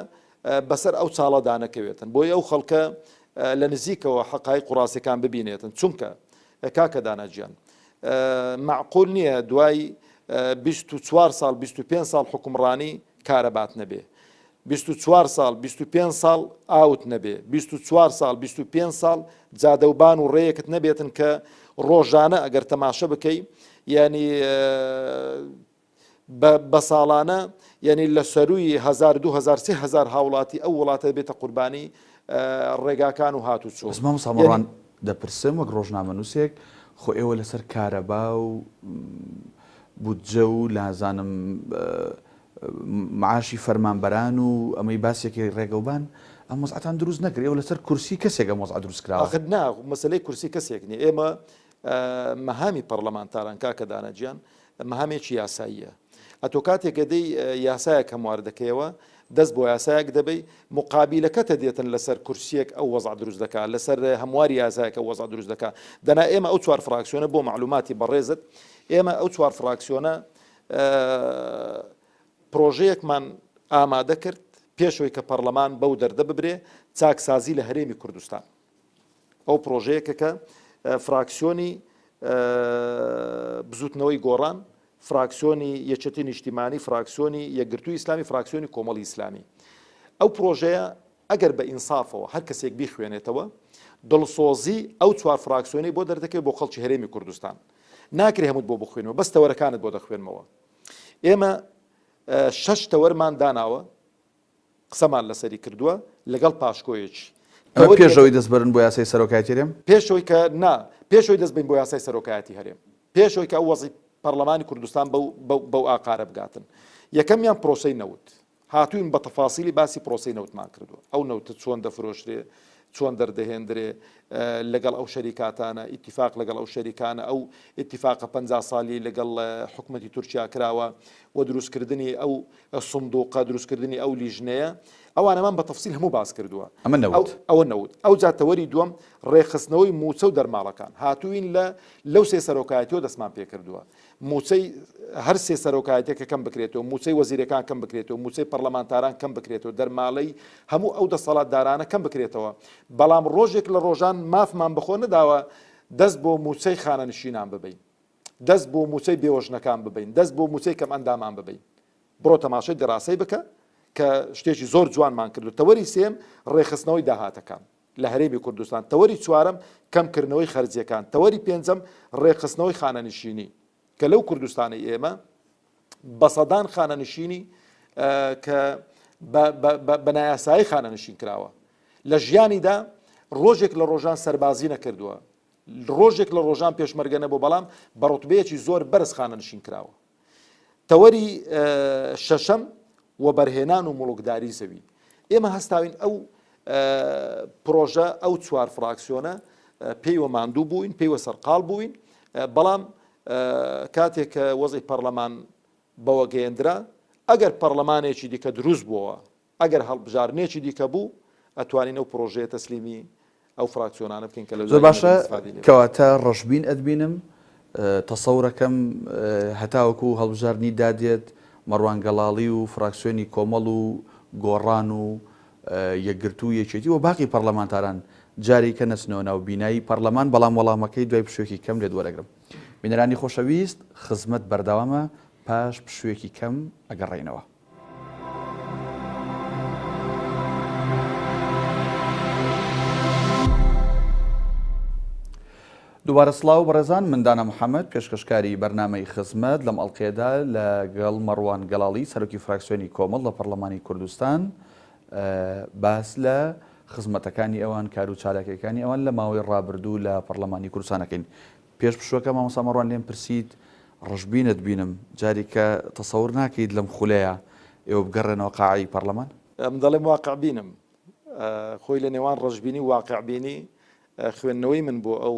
بەسەر ئەو چاڵەدا نەکەوێتن بۆی ئەو خەڵکە لە نزیکەوە حەقایق و ڕاستیەکان ببینێتن چونکە کاکە دانا گیان مەعقول نییە دوای 24 ساڵ 25 ساڵ حکومڕانی کارەبات نەبێ 24 ساڵ 25 ساڵ ئاوت نەبێ 24 ساڵ 25 ساڵ جادەوبان و ڕێیەکت نەبێتن کە ڕۆژانە ئەگەر تەماشە بکەی یعنی بە بە ساڵانە یانی لە سەرووی هەزار 2000 3000 هاوڵاتی ئەو وڵاتە بێتە قوربانی ڕێگاکان و هاتوچۆ. بەس مامۆستا مەڕوان دەپرسم وەک ڕۆژنامەنووسێک خۆ ئێوە لەسەر کارەبا و. بودجە و نازانم معاشی فەرمانبەران و ئەمەی باسێکی ڕێگەوبان ئەم وەزعتان دروست نەکرد ئێوە لەسەر کورسی کەسێک ئەم وەزعە دروست کراوە. ئاخر نا مەسەلەی کورسی کەسێک نیە ئێمە مەهامی پەڕلەمانتاران کاکە دانا گیان مەهامێکی یاساییە ئەتۆ کاتێک گەدەی یاسایەک هەموار دەکەیەوە دەست بۆ یاسایەک دەبەی مقابیلەکەتە دێتن لەسەر کورسیەک ئەو وەزع دروست دەکا لەسەر هەمواری یاسایەک ئەو وەزع دروست دەکا دەنا ئێمە ئەو چوار فراکسیۆنە بۆ مەعلوماتی بەڕێزت ئێمە ئەو چوار فراکسیۆنە پرۆژەیەکمان ئامادە کرد پێشەوەی کە پەرلەمان بەو دەردە ببرێ چاکسازی لە هەرێمی کوردستان ئەو پرۆژەیەکە کە فراکسیۆنی بزوتنەوەی گۆڕان، فراکسیۆنی یەکێتی نیشتیمانی، فراکسیۆنی یەکگرتووی ئیسلامی، فراکسیۆنی کۆمەڵی ئیسلامی. ئەو پرۆژەیە ئەگەر بە ئینسافەوە هەر کەسێک بیخوێنێتەوە دڵسۆزی ئەو چوار فراکسیۆنەی بۆ دەردەکەوێت بۆ خەڵکی هەرێمی کوردستان. ناکرێ هەمووت بۆ بخوێنمەوە بەس تەوەرەکانت بۆ دەخوێنمەوە. ئێمە شەش تەوەرمان داناوە قسەمان لەسەری کردووە لەگەڵ پاشکۆیەکی. ئەمە پێش ئەوەی دەست بەرن بۆ یاسای سەرۆکایەتی هەرێم؟ پێش ئەوەی کە نا، پێش ئەوەی دەست بەین بۆ یاسای سەرۆکایەتی هەرێم، پێش ئەوەی کە ئەو وەزعی پەڕلەمانی کوردستان بەو بەو بەو ئاقارە بگاتن. یەکەمیان پرۆسەی نەوت. هاتووین بە تەفاسیلی باسی پرۆسەی نەوتمان کردووە. ئەو نەوتە چۆن دەفرۆشرێ، چۆن دەردەهێندرێ، لەگەڵ ئەو شەریکاتانە، ئیتیفاق لەگەڵ ئەو شەریکانە، ئەو ئیتیفاقە 50 ساڵیەی لەگەڵ حکومەتی تورکیا کراوە و دروستکردنی ئەو سندوقە، دروستکردنی ئەو لیژنەیە، ئەوانەمان بە تەفسیل هەموو باس کردووە. ئەمە نەوت. ئەوە نەوت. ئەوجا تەوەری دووەم، ڕێکخستنەوەی مووچە و دەرماڵەکان. هاتووین لە لەو سێ سەرۆکایەتیەوە دەستمان پێکردووە. مووچەی هەر سێ سەرۆکایەتیەکە کەم بکرێتەوە، مووچەی وەزیرەکان کەم بکرێتەوە، مووچەی پەڕلەمانتاران کەم بکرێتەوە، دەرماڵەی هەموو ئەو دەسەڵاتدارانە کەم بکرێتەوە. بەڵام ڕۆژێک لە ڕۆژان مافمان بەخۆ نەداوە دەست بۆ مووچەی خانەنشینان ببەین. دەست بۆ مووچەی بێوەژنەکان ببەین، دەست بۆ مووچەی کەمئەندامان ببەین. بڕۆ تەماشای دیراسەی بکە کە شتێکی زۆر جوانمان کردو. تەوەری سێیەم ڕێکخستنەوەی داهاتەکان لە هەرێمی کوردستان. تەوەری چوارەم کەمکردنەوەی خەرجیەکان. تەوەری پێنجەم ڕێکخستنەوەی خانەنشینی کە لەو کوردستانەی ئێمە بە سەدان خانەنشینی کە بە نایاسایی خانەنشین کراوە لە ژیانیدا ڕۆژێک لە ڕۆژان سەربازی نەکردووە ڕۆژێک لە ڕۆژان پێشمەرگە نەبوو بەڵام بە ڕوتبەیەکی زۆر بەرز خانەنشین کراوە. تەوەری شەشەم وەبەرهێنان و موڵکداری زەوی. ئێمە هەستاوین ئەو پرۆژە ئەو چوار فراکسیۆنە پێیوە ماندوو بووین پێیوە سەرقاڵ بووین بەڵام کاتێک کە وەزعی پەرلەمان بەوە گەیەندرا ئەگەر پەرلەمانێکی دیکە دروست بووەوە ئەگەر هەڵبژاردنێکی دیکە بوو ئەتوانین ئەو پرۆژەیە تەسلیمی ئەو فراکسیۆنانە بکەین کە لە زۆر باشە کەواتە ڕەشبین ئەتبینم تەسەورەکەم هەتاوەکو هەڵبژاردنی دادێت مەڕوان گەڵاڵی و فراکسیۆنی کۆمەڵ و گۆڕان و یەکگرتوو و یەکێتی و باقی پەڕلەمانتاران جارێکە نەچنەوە ناو بینای پەڕلەمان بەڵام وەڵامەکەی دوای پشووێکی کەم لێت وەرەگرم بینەرانی خۆشەویست خزمەت بەردەوامە پاش پشوویەکی کەم ئەگەڕێینەوە. دووبارە سڵاو بەڕێزان من دانا محەممەد پێشکەشکاری بەرنامەی خزمەت لەم ئەڵلقەیەدا لەگەڵ مەڕوان گەڵاڵی سەرۆکی فراکسیۆنی کۆمەڵ لە پەرلەمانی کوردستان باس لە خزمەتەکانی ئەوان کار و چالاکیەکانی ئەوان لە ماوەی ڕابردوو لە پەرلەمانی کوردستانەکەین پێش پشووەکە مامۆستا مەڕوان لێم پرسیت ڕەشبینت بینم جاری کە تەسەور ناکەیت لەم خولەیا ئێوە بگەڕێنەوە قاعەی پەڕلەمان؟ من دەڵێم واقعبینم. خۆی لە نێوان ڕەشبینی و واقعبینی خوێندنەوەی من بۆ ئەو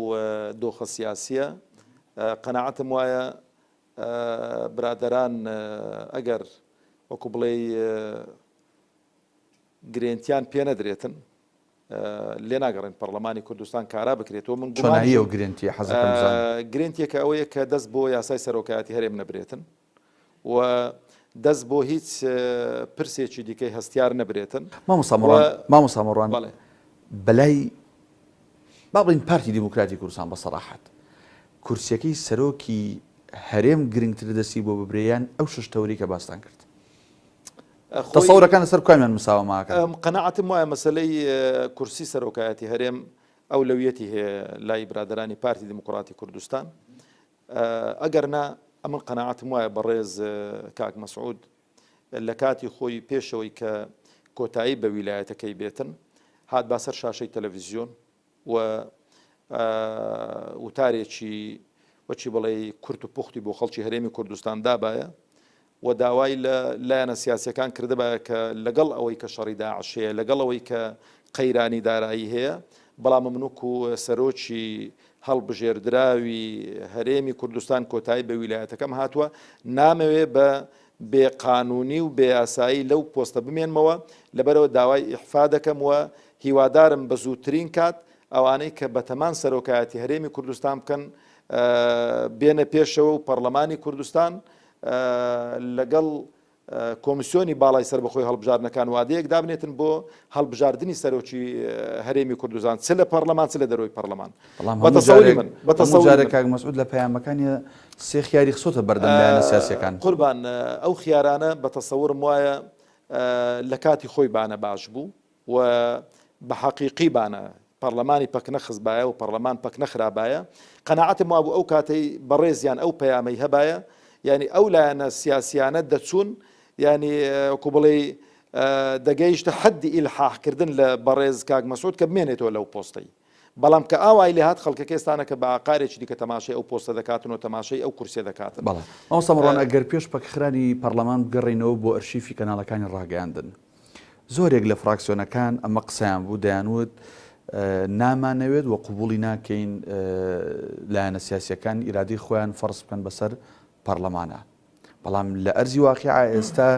دۆخە سیاسییە قەناعەتم وایە برادەران ئەگەر وەکو بڵێی گرێنتیان پێ نەدرێتن لێ ناگەڕێن پەڕلەمانی کوردستان کارا بکرێتەوە من گومانیشم چۆنایی ئەو گرێنتیە حەزەکەم بزانم؟ گرێنتیەکە ئەوەیە کە دەست بۆ یاسای سەرۆکایەتی هەرێم نەبرێتن و دەست بۆ هیچ پرسێکی دیکەی هەستیار نەبرێتن مامۆستا و مەڕوان مامۆستا مەڕوان بەڵێ. بەلای با بڵێین پارتی دیموکراتی کوردستان بە سەراحەت کورسیەکەی سەرۆکی هەرێم گرنگترە دەستی بۆ ببرێ یان ئەو شەش تەوەرەی کە باستان کرد؟ تەسەورەکان لەسەر کامیان مساوەمە ئەکەن؟ قەناعەتم وایە مەسەلەی کورسی سەرۆکایەتی هەرێم ئەولەویەتی هەیە لای برادەرانی پارتی دیموکراتی کوردستان ئەگەر نا ئەمن قەناعەتم وایە بەڕێز کاک مەسعود لە کاتی خۆی پێشەوەی کە کۆتایی بە ویلایەتەکەی بێتن هات با سەر شاشەی تەلەڤیزیۆن و وتارێکی وەکی بڵێی کورت و پوختی بۆ خەڵکی هەرێمی کوردستان دابایە و داوای لە لایەنە سیاسیەکان کردبایە کە لەگەڵ ئەوەی کە شەڕی داعش هەیە، لەگەڵ ئەوەی کە قەیرانی دارایی هەیە، بەڵام من وەکو سەرۆکی هەڵبژێردراوی هەرێمی کوردستان کۆتایی بە ویلایەتەکەم هاتووە، نامەوێ بە بێ قانونی و بێ یاسایی لەو پۆستە بمێنمەوە، لەبەرئەوە داوای ئیحفا دەکەم و هیوادارم بە زووترین کات ئەوانەی کە بەتەمان سەرۆکایەتی هەرێمی کوردستان بکەن بێنە پێشەوە و پەڕلەمانی کوردستان لەگەڵ کۆمیسیۆنی باڵای سەربەخۆی هەڵبژاردنەکان وادەیەک دابنێتن بۆ هەڵبژاردنی سەرۆکی هەرێمی کوردستان چ لە پەڕلەمان چ لە دەرەوەی پەڕلەمان. بەڵام هەموو جارێک من هەموو جارێک کاک مەسعود لە پەیامەکانی سێ خیاری خسۆتە بەردەم لایەنە سیاسیەکان. قوربان ئەو خیارانە بە تەسەورم وایە لە کاتی خۆی بانە باش بوو و بە حەقیقی بانە پەڕلەمانی پەکنەخستبایە و پەڕلەمان پەکنەخرابایە، قەناعەتم وابوو ئەو کاتەی بەڕێزیان ئەو پەیامەی هەبایە، یانی ئەو لایەنە سیاسیانە دەچوون، یانی وەکو بڵێی دەگەیشتە حەدی ئیلحاح کردن لە بەڕێز کاک مەسعود کە بمێنێتەوە لەو پۆستەی. بەڵام کە ئاوای لێهات خەڵکەکە ئێستانەکە بە ئاقارێکی دیکە تەماشای ئەو پۆستە دەکاتن و تەماشای ئەو کورسیە دەکاتن. بەڵێ مامۆستا مەڕوان ئەگەر پێش پەکخرانی پەڕلەمان بگەڕێینەوە بۆ ئەرشیفی کەناڵەکانی ڕاگەیاندن زۆرێک لە فراکسیۆنەکان ئەمە قسەیان بوو دەیانوت نامانەوێت و قبوڵی ناکەین لایەنە سیاسیەکان ئیرادەی خۆیان فەرز بکەن بەسەر پەڕلەمانە بەڵام لە ئەرزی واقیع ئێستا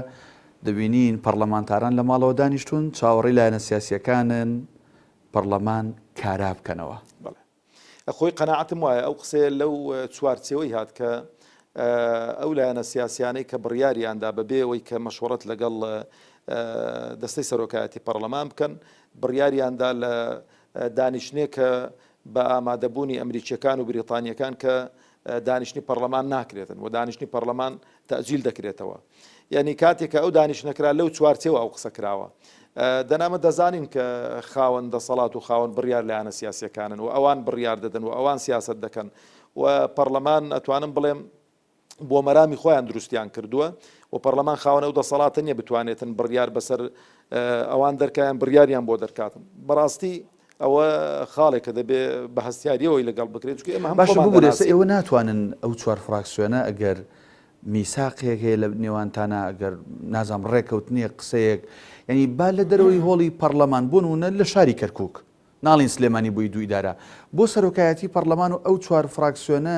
دەبینین پەڕلەمانتاران لە ماڵەوە دانیشتون چاوەڕێی لایەنە سیاسیەکانن پەڕلەمان کارا بکەنەوە. بەڵێ خۆی قەناعەتم وایە ئەو قسەیە لەو چوارچێوەی هات کە ئەو لایەنە سیاسیانەی کە بڕیاریاندا بەبێ ئەوەی کە مەشوەڕەت لەگەڵ دەستەی سەرۆکایەتی پەڕلەمان بکەن بڕیاریاندا لە دانیشتنێک کە بە ئامادەبوونی ئەمریکیەکان و بریتانیەکان کە دانیشتنی پەڕلەمان ناکرێتن و دانیشتنی پەڕلەمان تەئجیل دەکرێتەوە یعنی کاتێک کە ئەو دانیشتنە کرا لەو چوارچێوە ئەو قسە کراوە دەنا ئەمە دەزانین کە خاوەن دەسەڵات و خاوەن بڕیار لایەنە سیاسیەکانن و ئەوان بڕیار دەدەن و ئەوان سیاسەت دەکەن و پەڕلەمان ئەتوانم بڵێم بۆ مەرامی خۆیان دروستیان کردووە و پەڕلەمان خاوەن ئەو دەسەڵاتە نییە بتوانێتن بڕیار بەسەر ئەوان دەرکایان بڕیاریان بۆ دەرکاتن بەڕاستی ئەوە خاڵێکە دەبێ بە هەستیاریەوەی لەگەڵ بکرێت چونکە ئێمە هەم باشە خۆمان ببورە ئێستا دەناسین. ئێوە ناتوانن ئەو چوار فراکسیۆنە ئەگەر میساقێک هەیە لە نێوانتانا ئەگەر نازانم ڕێکەوتنێک قسەیەک یعنی با لە دەرەوەی هۆڵی پەڕلەمان بۆ نمونە لە شاری کەرکوک ناڵین سلێمانی بۆی دوو ئیدارە بۆ سەرۆکایەتی پەڕلەمان و ئەو چوار فراکسیۆنە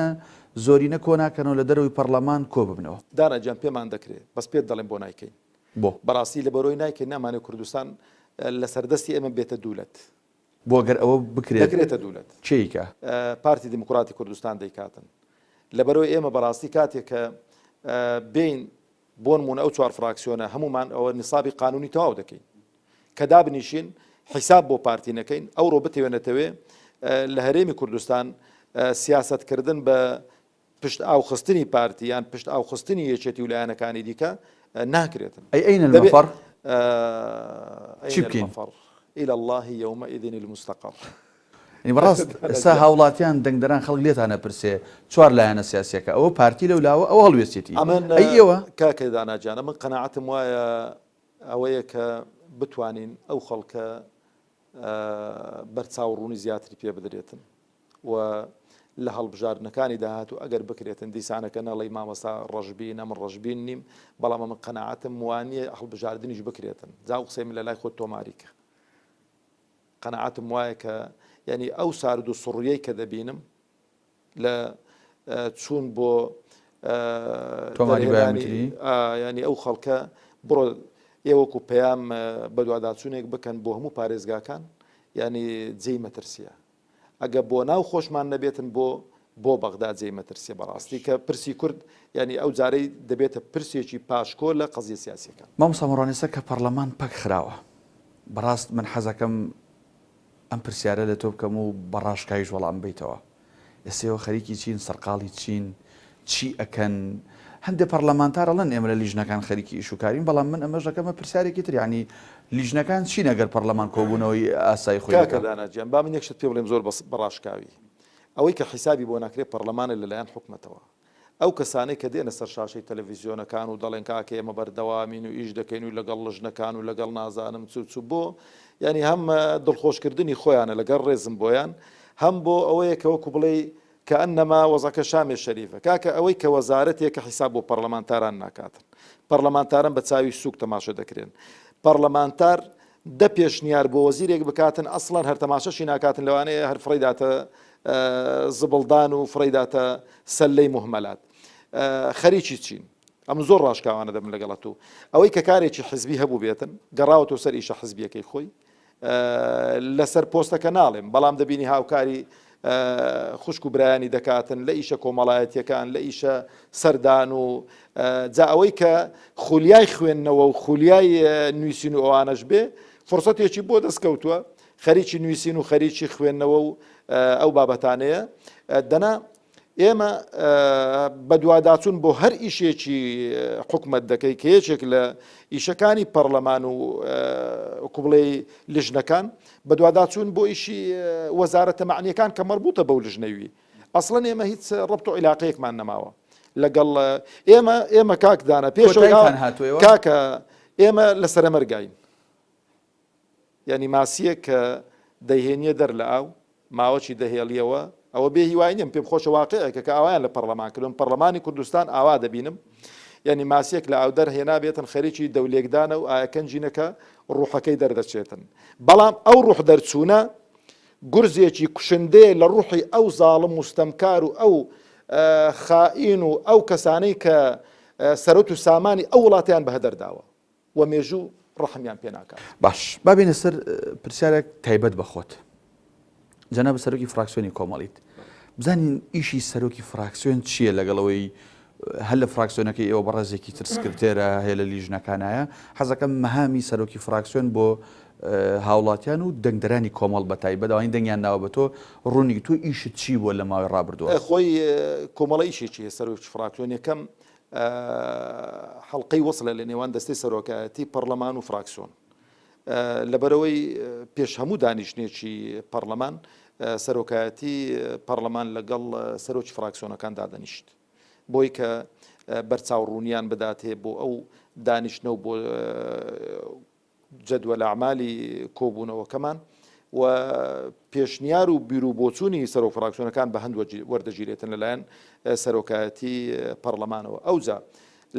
زۆرینە کۆناکەنەوە لە دەرەوەی پەڕلەمان کۆببنەوە. دانا گیان پێمان دەکرێ بەس پێت دەڵێم بۆ نایکەین. بۆ؟ بەڕاستی لەبەرئەوەی نایکەین نامانەوێ کوردستان لەسەر دەستی ئێمە بێتە دوولەت. بۆ گەر ئەوە بکرێت دەکرێتە دوولەت. کێ ئیکا؟ پارتی دیموکراتی کوردستان دەیکاتن. لەبەرئەوەی ئێمە بەڕاستی کاتێک کە بێین بۆنموونە ئەو چوار فراکسیۆنە هەموومان ئەوە نیسابی قانونی تەواو دەکەین. کە دابنیشین حیساب بۆ پارتی نەکەین ئەوڕۆ بتەوێ نەتەوێ لە هەرێمی کوردستان سیاسەتکردن بە پشت ئاوخستنی پارتی یان پشت ئاوخستنی یەکێتی و لایەنەکانی دیکە ناکرێتن. ئەی ئەین دەبێ المفر؟ چی ئەین بکەین؟ المفر الی اللە یومئذ المستقر. یعنی بەڕاست ئێستا هاوڵاتیان دەنگدەران خەڵک لێتان ئەپرسێ چوار لایەنە سیاسیەکە ئەوە پارتی لەو لاوە ئەوە هەڵوێستێتی ئەمن ئەی ئێوە؟ کاکە دانا گیان ئەمن قەناعەتم وایە ئەوەیە کە بتوانین ئەو خەڵکە بەرچاوڕوونی زیاتری پێ بدرێتن و لە هەڵبژاردنەکانی داهاتوو ئەگەر بکرێتن دیسانەکە نەڵێی مامۆستا ڕەشبینە من ڕەشبین نیم بەڵام ئەمن قەناعەتم وانییە هەڵبژاردنیش بکرێتن جا ئەو قسەی من لەلای خۆت تۆماری کە قەناعەتم وایە کە یعنی ئەو سارد و سڕیەی کە دەبینم لە چوون بۆ تۆماری دەرهێنانی بایۆمەتری ینی ئەو خەڵکە بڕۆ ئێوەکو پەیام بەدواداچوونێک بکەن بۆ هەموو پارێزگاکان ینی جێی مەترسیە ئەگە بۆ ناو خۆشمان نەبێتن بۆ بۆ بەغدا جێی مەترسیە بەڕاستی کە پرسی کورد ینی ئەو جارەی دەبێتە پرسێکی پاشکۆ لە قەزیە سیاسیەکان. مامۆستا مەڕوان ئێستا کە پەڕلەمان پەک خراوە بەڕاست من حەزەکەم ئەم پرسیارە لە تۆ بکەم و بە ڕاشکاویش وەڵام بەیتەوە ئێستا ئێوە خەریکی چین سەرقاڵی چین چی ئەکەن هەندێ پەڕلەمانتار ئەڵێن ئێمە لە لیژنەکان خەریکی ئیش و کارین بەڵام من ئەمەش دەکەمە پرسیارێکی تر یانی لیژنەکان چین ئەگەر پەڕلەمان کۆبوونەوەی ئاسایی خۆی کاکە دەکا؟ دانا گیان با من یەک شت پێ بڵێم زۆر بە ڕاشکاوی ئەوەی کە حیسابی بۆ ناکرێ پەڕلەمانە لەلایەن حکومەتەوە ئەو کەسانەی کە دێنە سەر شاشەی تەلەڤیزیۆنەکان و دەڵێن کاکە ئێمە بەردەوامین و ئیش دەکەین و لەگەڵ لژنەکان و لەگەڵ نازانم چ و چ بۆ یانی هەم دڵخۆشکردنی خۆیانە لەگەڵ ڕێزم بۆیان هەم بۆ ئەوەیە کە وەکو بڵێی. کەئەنەما وەزعەکە شامێ شەریفە کاکە ئەوەی کە وەزارەتێکە حیساب بۆ پەڕلەمانتاران ناکاتن پەڕلەمانتاران بە چاوی سوک تەماشە دەکرێن پەڕلەمانتار دە پێشنیار بۆ وەزیرێک بکاتن ئەسڵەن هەر تەماشەشی ناکاتن لەوانەیە هەر فڕێی داتە زبڵدان و فڕێی داتە سەلەی موهمەلات خەریکی چین ئەمن زۆر ڕاشکاوانە دەبم لەگەڵت و ئەوەی کە کارێکی حزبی هەبوو بێتن گەڕاوەتەوە سەر ئیشە حزبیەکەی خۆی لەسەر پۆستەکە ناڵێم، بەڵام دەبینی هاوکاری خوشک و برایانی دەکاتن لە ئیشە کۆمەڵایەتیەکان لە ئیشە سەردان و جا ئەوەی کە خولیای خوێندنەوە و خولیای نووسین و ئەوانەش بێ فرسەتێکی بۆ دەستکەوتووە خەریکی نووسین و خەریکی خوێندنەوە و ئەو بابەتانەیە دەنا ئێمە بەدواداچوون بۆ هەر ئیشێکی حکومەت دەکەی کە یەکێک لە ئیشەکانی پەرلەمان و کوبڵێی لژنەکان بەدواداچوون بۆ ئیشی وەزارەتە مەعنیەکان کە مەربوتە بەو لژنەوی ئەسڵەن ئێمە هیچ ڕەبت و عیلاقەیەکمان نەماوە لەگەڵ ئێمە ئێمە کاک دانا پێشەوەی کاکە ئێمە لە سەرەمەرگاین یانی ماسییەک کە دەیهێنیە دەر لە ئاو، ماوەکی دەهێڵیەوە، ئەوە بێ هیوایی نیم، پێم خۆشە واقیعێکە کە ئاوایان لە پەڕلەمان کردووە، من پەڕلەمانی کوردستان ئاوا دەبینم، یانی ماسییەک لە ئاو دەرهێنابێتن خەریکی دەولێکدانە و ئایەکەنجینەکە ڕوحەکەی دەردەچێتن، بەڵام ئەو ڕوح دەرچوونە گورزێکی کوشندەیە لە ڕوحی ئەو زاڵم و ستەمکار و ئەو خائین و ئەو کەسانەی کە سەرەوت و سامانی ئەو وڵاتەیان بەهەدەر داوە. و مێژوو ڕەحمیان پێ ناکات. باش با بێینە سەر پرسیارێک تایبەت بە خۆت. جەنابت سەرۆکی فراکسیۆنی کۆمەڵیت. بزانین ئیشی سەرۆکی فراکسیۆن چییە لەگەڵ ئەوەی هەر لە فراکسیۆنەکەی ئێوە بەڕێزێکی تر سکرتێرە هەیە لە لیژنەکانایە حەزەکەم مەهامی سەرۆکی فراکسیۆن بۆ هاوڵاتیان و دەنگدەرانی کۆمەڵ بە تایبەت ئەوانی دەنگیان ناوە بە تۆ ڕوونی تۆ ئیشت چی بووە لە ماوەی ڕابردووە؟ خۆی کۆمەڵە ئیشێکی هەیە سەرۆکی فراکسیۆن یەکەم حەڵقەی وەسڵە لە نێوان دەستەی سەرۆکایەتی پەڕلەمان و فراکسیۆن. لەبەرئەوەی پێش هەموو دانیشتنێکی پەڕلەمان سەرۆکایەتی پەڕلەمان لەگەڵ سەرۆکی فراکسیۆنەکان دادەنیشت بۆی کە بەرچاوڕوونیان بداتێ بۆ ئەو دانیشتنە و بۆ جەدوەل ئەعمالی کۆبوونەوەکەمان و پێشنیار و بیرو بۆچوونی سەرۆک فراکسیۆنەکان بە هەند وەردەگیرێتن لەلایەن سەرۆکایەتی پەڕلەمانەوە ئەوجا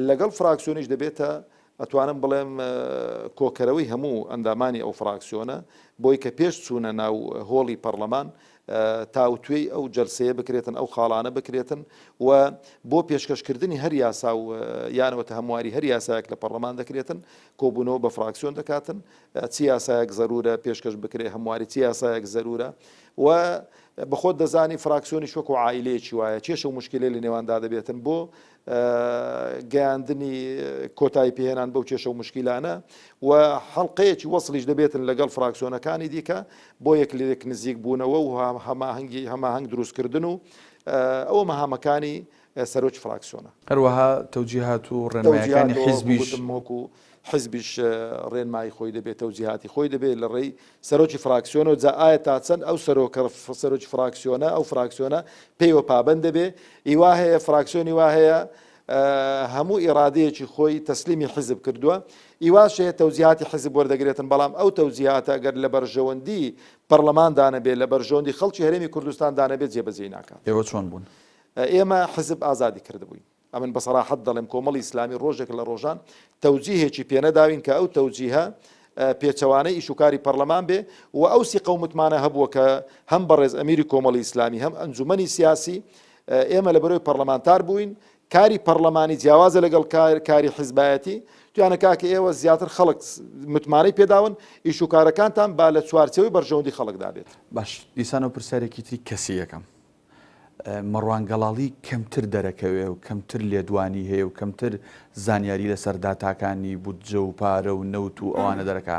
لەگەڵ فراکسیۆنیش دەبێتە ئەتوانم بڵێم کۆکەرەوەی هەموو ئەندامانی ئەو فراکسیۆنە بۆی کە پێش چوونە ناو هۆڵی پەڕلەمان تاوتوێی ئەو جەلسەیە بکرێتن، ئەو خاڵانە بکرێتن و بۆ پێشکەشکردنی هەر یاسا و یانەوەتە هەمواری هەر یاسایەک لە پەڕلەمان دەکرێتن، کۆبوونەوە بە فراکسیۆن دەکاتن، چ یاسایەک زەرورە پێشکەش بکرێ، هەمواری چ یاسایەک زەرورە و بەخۆت دەزانی فراکسیۆنیش وەکو عائیلەیەکی وایە، کێشە و موشکیلەی لە نێواندا دەبێتن بۆ گەیاندنی کۆتایی پێهێنان بەو کێشە و مشکیلانە و حەڵقەیەکی وەسڵیش دەبێتن لەگەڵ فراکسیۆنەکانی دیکە بۆ یەک لێک نزیک بوونەوە و هەماهەنگی هەماهەنگ دروستکردن و ئەوە مەهامەکانی سەرۆکی فراکسیۆنە. هەروەها تەوجیهات و ڕێنمایەکانی حیزبیش. وەکو حیزبیش ڕێنمایی خۆی دەبێت، تەوجیهاتی خۆی دەبێت لە ڕێی سەرۆکی فراکسیۆنەوە، جا ئایا تا چەند ئەو سەرۆکە سەرۆکی فراکسیۆنە ئەو فراکسیۆنە پێیوە پابەند دەبێت، ئی وا هەیە فراکسیۆنی وا هەیە هەموو ئیرادەیەکی خۆی تەسلیمی حیزب کردووە، ئی واش هەیە تەوجیهاتی حیزب وەردەگرێتن، بەڵام ئەو تەوجیهاتە گەر لە بەرژەوەندی پەڕلەماندا نەبێت، لە بەرژەوەندی خەڵکی هەرێمی کوردستاندا نەبێت جێبەجێی ناکات. ئێوە چۆن بوون؟ ئێمە حیزب ئازادی کردبووین. ئەمن بە سەراحەت دەڵێم کۆمەڵی ئیسلامی ڕۆژێک لە ڕۆژان تەوجیهێکی پێنەداوین کە ئەو تەوجیهە پێچەوانەی ئیش و کاری پەڕلەمان بێ و ئەو سیقە و متمانە هەبووە کە هەم بەڕێز ئەمیری کۆمەڵی ئیسلامی هەم ئەنجومەنی سیاسی ئێمە لە بەرەوەی پەڕلەمانتار بووین کاری پەڕلەمانی جیاوازە لەگەڵ کاری حیزبایەتی توانە کاکە ئێوە زیاتر خەڵک متمانەی پێداون ئیش و کارەکانتان با لە چوارچێوەی بەرژەوەندی خەڵکدا بێت. باش دیسانەوە پرسیارێکی تری کەسی یەکەم مەڕوان گەڵاڵی کەمتر دەرەکەوێ و کەمتر لێدوانی هەیە و کەمتر زانیاری لەسەر داتاکانی بودجە و پارە و نەوت و ئەوانە دەرەکا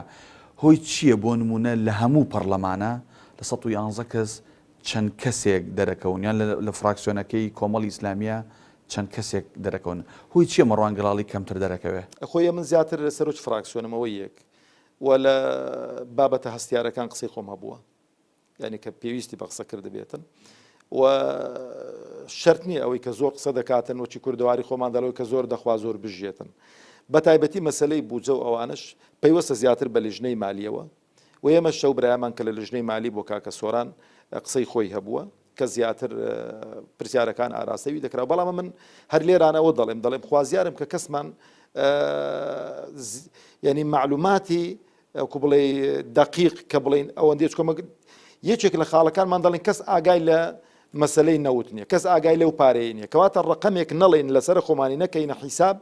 هۆی چییە بۆ نمونە لە هەموو پەڕلەمانە لە 111 کەس چەند کەسێک دەرەکەون یان لە فراکسیۆنەکەی کۆمەڵی ئیسلامیە چەند کەسێک دەرەکەون هۆی چییە مەڕوان گەڵاڵی کەمتر دەرەکەوێ؟ خۆی ئەمن زیاتر سەرۆکی فراکسیۆنم ئەوە یەک و لە بابەتە هەستیارەکان قسەی خۆم هەبووە یانی کە پێویستی بە قسە کردبێتن و شەرت نییە ئەوەی کە زۆر قسە دەکاتن وەکی کوردەواری خۆمان دەڵێ کە زۆر دەخوا زۆر بژێتن بە تایبەتی مەسلەی بودجە و ئەوانش پەیوەستە زیاتر بە لیژنەی مالیەوە و ئێمە شەو برایمان کە لە لیژنەی مالی بۆ کاکە سۆران قسەی خۆی هەبووە. کە زیاتر پرسیارەکان ئاراستەی وی دەکرا بەڵام من هەر لێرانەوە دەڵێم دەڵێم خوازیارم کە کەسمان یعنی معلوماتی وەکو بڵێ دەقیق کە بڵین ئەوەندەی چکۆمە یەکێک لە خاڵەکانمان دەڵێن کەس ئاگای لە مەسلەی نەوت نییە کەس ئاگای لەو پارەیە نییە کەواتە ڕقەمێک نەڵێن لەسەر خۆمانی نەکەینە حیساب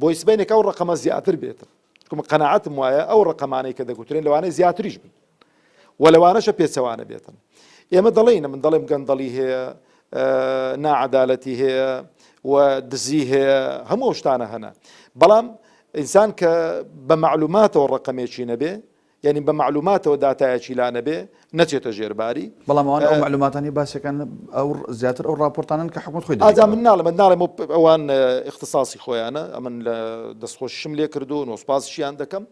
بۆی سبینێک ئەو ڕقەمە زیاتر بێتن چکمە قەنەعەتم وایە ئەو ڕقەمانەی کە دەگوترێن لەوانەیە زیاتریش بن و لەوانەشە پێچەوانە بێتن ئێمە دەڵێین من دەڵێم گەندەڵی هەیە ناعەدالەتی هەیە و دزی هەیە هەموو ئەو شتانە هەنە بەڵام ئینسان کە بە مەعلوماتەوە ڕقەمێکی نەبێ یعنی بە مەعلوماتەوە داتایەکی لا نەبێ نەچێتە ژێرباری بەڵام ئەوان ئەو مەعلوماتانەی باسەکان ئەو زیاتر ئەو ڕاپۆرتانن کە حکومەت خۆی ئاجا من ناڵێم من ناڵێم ئەوان اختصاصی خۆیانە ئەمن لە دەستخۆشیشم لێ کردوون و سوپاسیشیان دەکەم